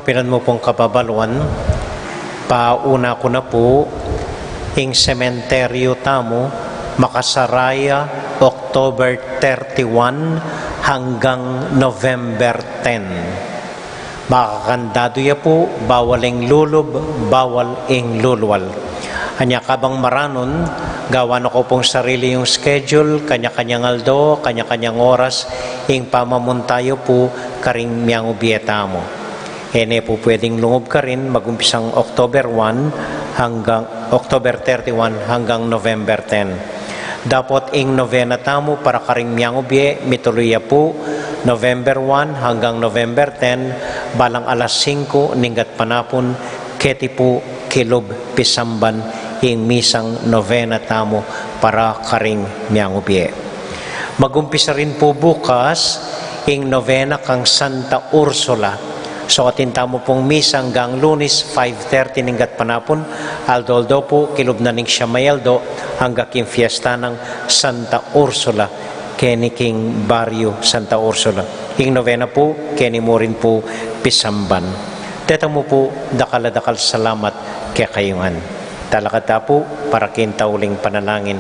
Pinan mu pung kababaluan, pauna ku na pu, ing sementeryu tamu makasara ya October thirty-one hanggang November ten. Makakandadu ya pu, bawal ing lulub, bawal ing lulwal. Anya kabang maranun, gawan na ko pung sarili yung schedule, kanya-kanyang aldo, kanya-kanyang oras, ing pamamunta yu pu karing miangubie tamu. E ne pu pwedeng lungub karin, magumpisang October one hanggang, October thirty-one hanggang November ten. Dapot ing novena tamu para karing miangubie, mituluy ya pu, November one hanggang November ten, balang alas singku ning gatpanapun, keti pu kilub pisamban ing misang novena tamu para karing miangubie. Magumpisa rin pu bukas ing novena kang Santa Ursula. So, atin tamu pung misa anggang Lunes, five thirty ning gatpanapun, aldo-aldo pu, kilub na ning siam a aldo, angga king fiesta nang Santa Ursula, keni king baryu Santa Ursula. Ing novena pu, keni mu rin pu pisamban. Deta mu pu, dakal a dakal salamat kekayu ngan. Talakad ta pu para king tauling panalangin.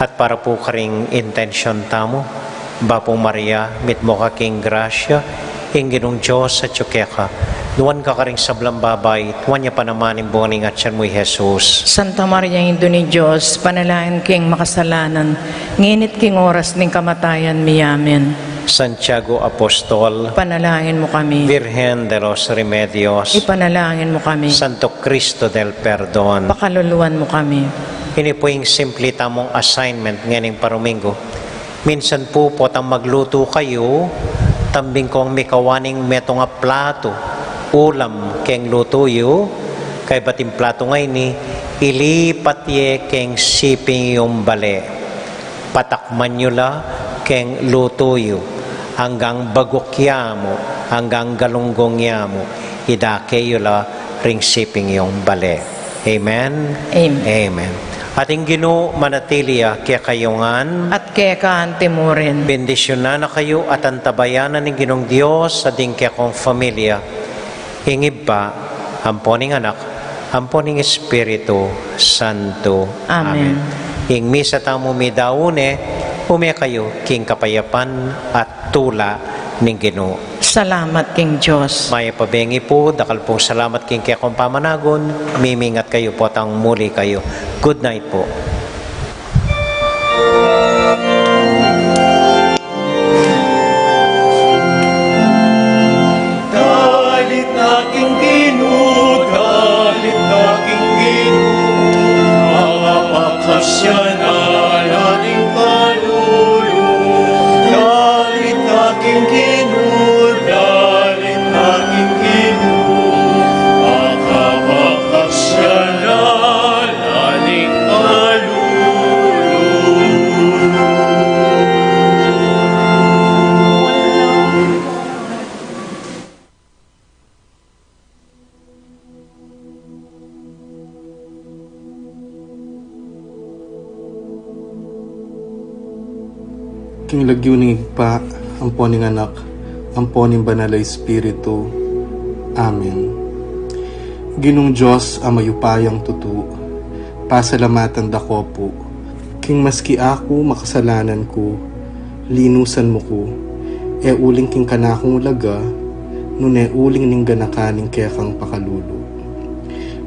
At para pu karing intensyon tamu, Bapu Maria, mitmu ka king grasya, ing Ginung Dios atyu keka. Nuan ka karing sablang babai, at nuan ya pa naman ing bunga ning atyan mu, i Jesus. Santa Maria, Indu ning Dios, ipanalangin king makasalanan, ngeni at king oras ning kamatayan mi. Amen. Santiago Apostol, ipanalangin mu kami. Virgen de los Remedios, ipanalangin mu kami. Santo Cristo del Perdon, pakaluluan mu kami. Ini pu ing simple tamung assignment ngening paruminggu. Minsan pu, potang maglutu kayu, tambing kong mikawa ning metung a platu ulam keng lutu yu, kaybat ing platu ngeni, ilipat ye keng siping yung bale. Patakman yu la keng lutu yu, anggang baguk ya mu, anggang galunggong ya mu, idake yu la ring siping yung bale. Amen? Amen. Amen. At ing Ginu manatili ya kekayu ngan. At keka anti mu rin. Bendisyunan na kayu at antabayanan ning Ginung Dios a ding kekong familia, ing Ibpa, ampo ning Anak, ampo ning Espiritu Santo. Amen. Amen. Ing misa tamu midaun ne, ume kayu king kapayapan at tula ning Ginu. Salamat king Dios. Mayap a bengi pu, dakal pung salamat king kekong pamanagun, mimingat kayu potang muli kayu. Good night pu. Dalit na king Ginu, dalit na king Ginu, makapagkasya na ating kalulu. Dalit na king Ginu, dalit na king Ginu, makapagkasya na ating kalulu. King lagyu ning Ibpa, ampo ning Anak, ampo ning Banal a Espiritu. Amen. Ginung Dios a mayupayang tutu, pasalamatan da ka pu. King maski aku makasalanan ku, linusan mu ku, e uling king kanakung laga, nune uling ning ganakan ning kekang pakalulu.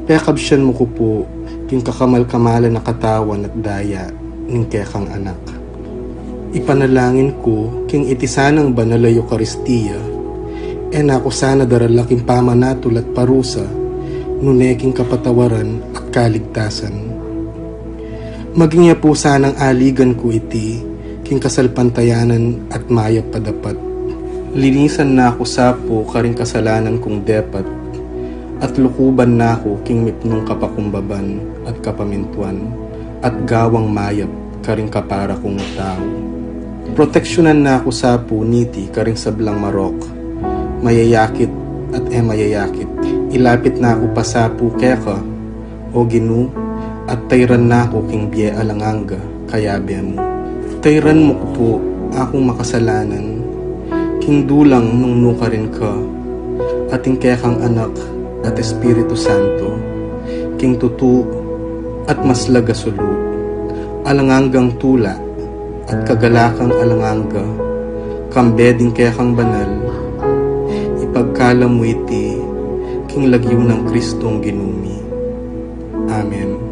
Pekabsian mu ku pu, king kakamal-kamalan a katawan at daya ning kekang Anak. Ipanalangin ku, king iti sanang banal a Eukaristia, e na ku sana darala king pamanatul at parusa, nune king kapatawaran at kaligtasan. Maging ya pu sanang aligan ku iti, king kasalpantayanan at mayap a dapat. Linisan na ku sa pu karing kasalanan kung depat, at lukuban na ku king mipnung kapakumbaban at kapamintuan, at gawang mayap karing kapara kung tau. Proteksyunan na ku sa pu niti karing sablang marok, mayayakit at e mayayakit. Ilapit na ku pa sa pu keka, O Ginu, at tayran na ku king bie alang angga, kayabe mu. Tayran mu ku pu, akung makasalanan, King dulang nung nukarin ka, at ing kekang Anak at Espiritu Santo, king tutu at maslag a sulu, alang anggang tula at kagalakan alang angga, kambe ding kekang banal, ipagkalub mu iti king lagyu nang Kristong Ginu mi. Amen.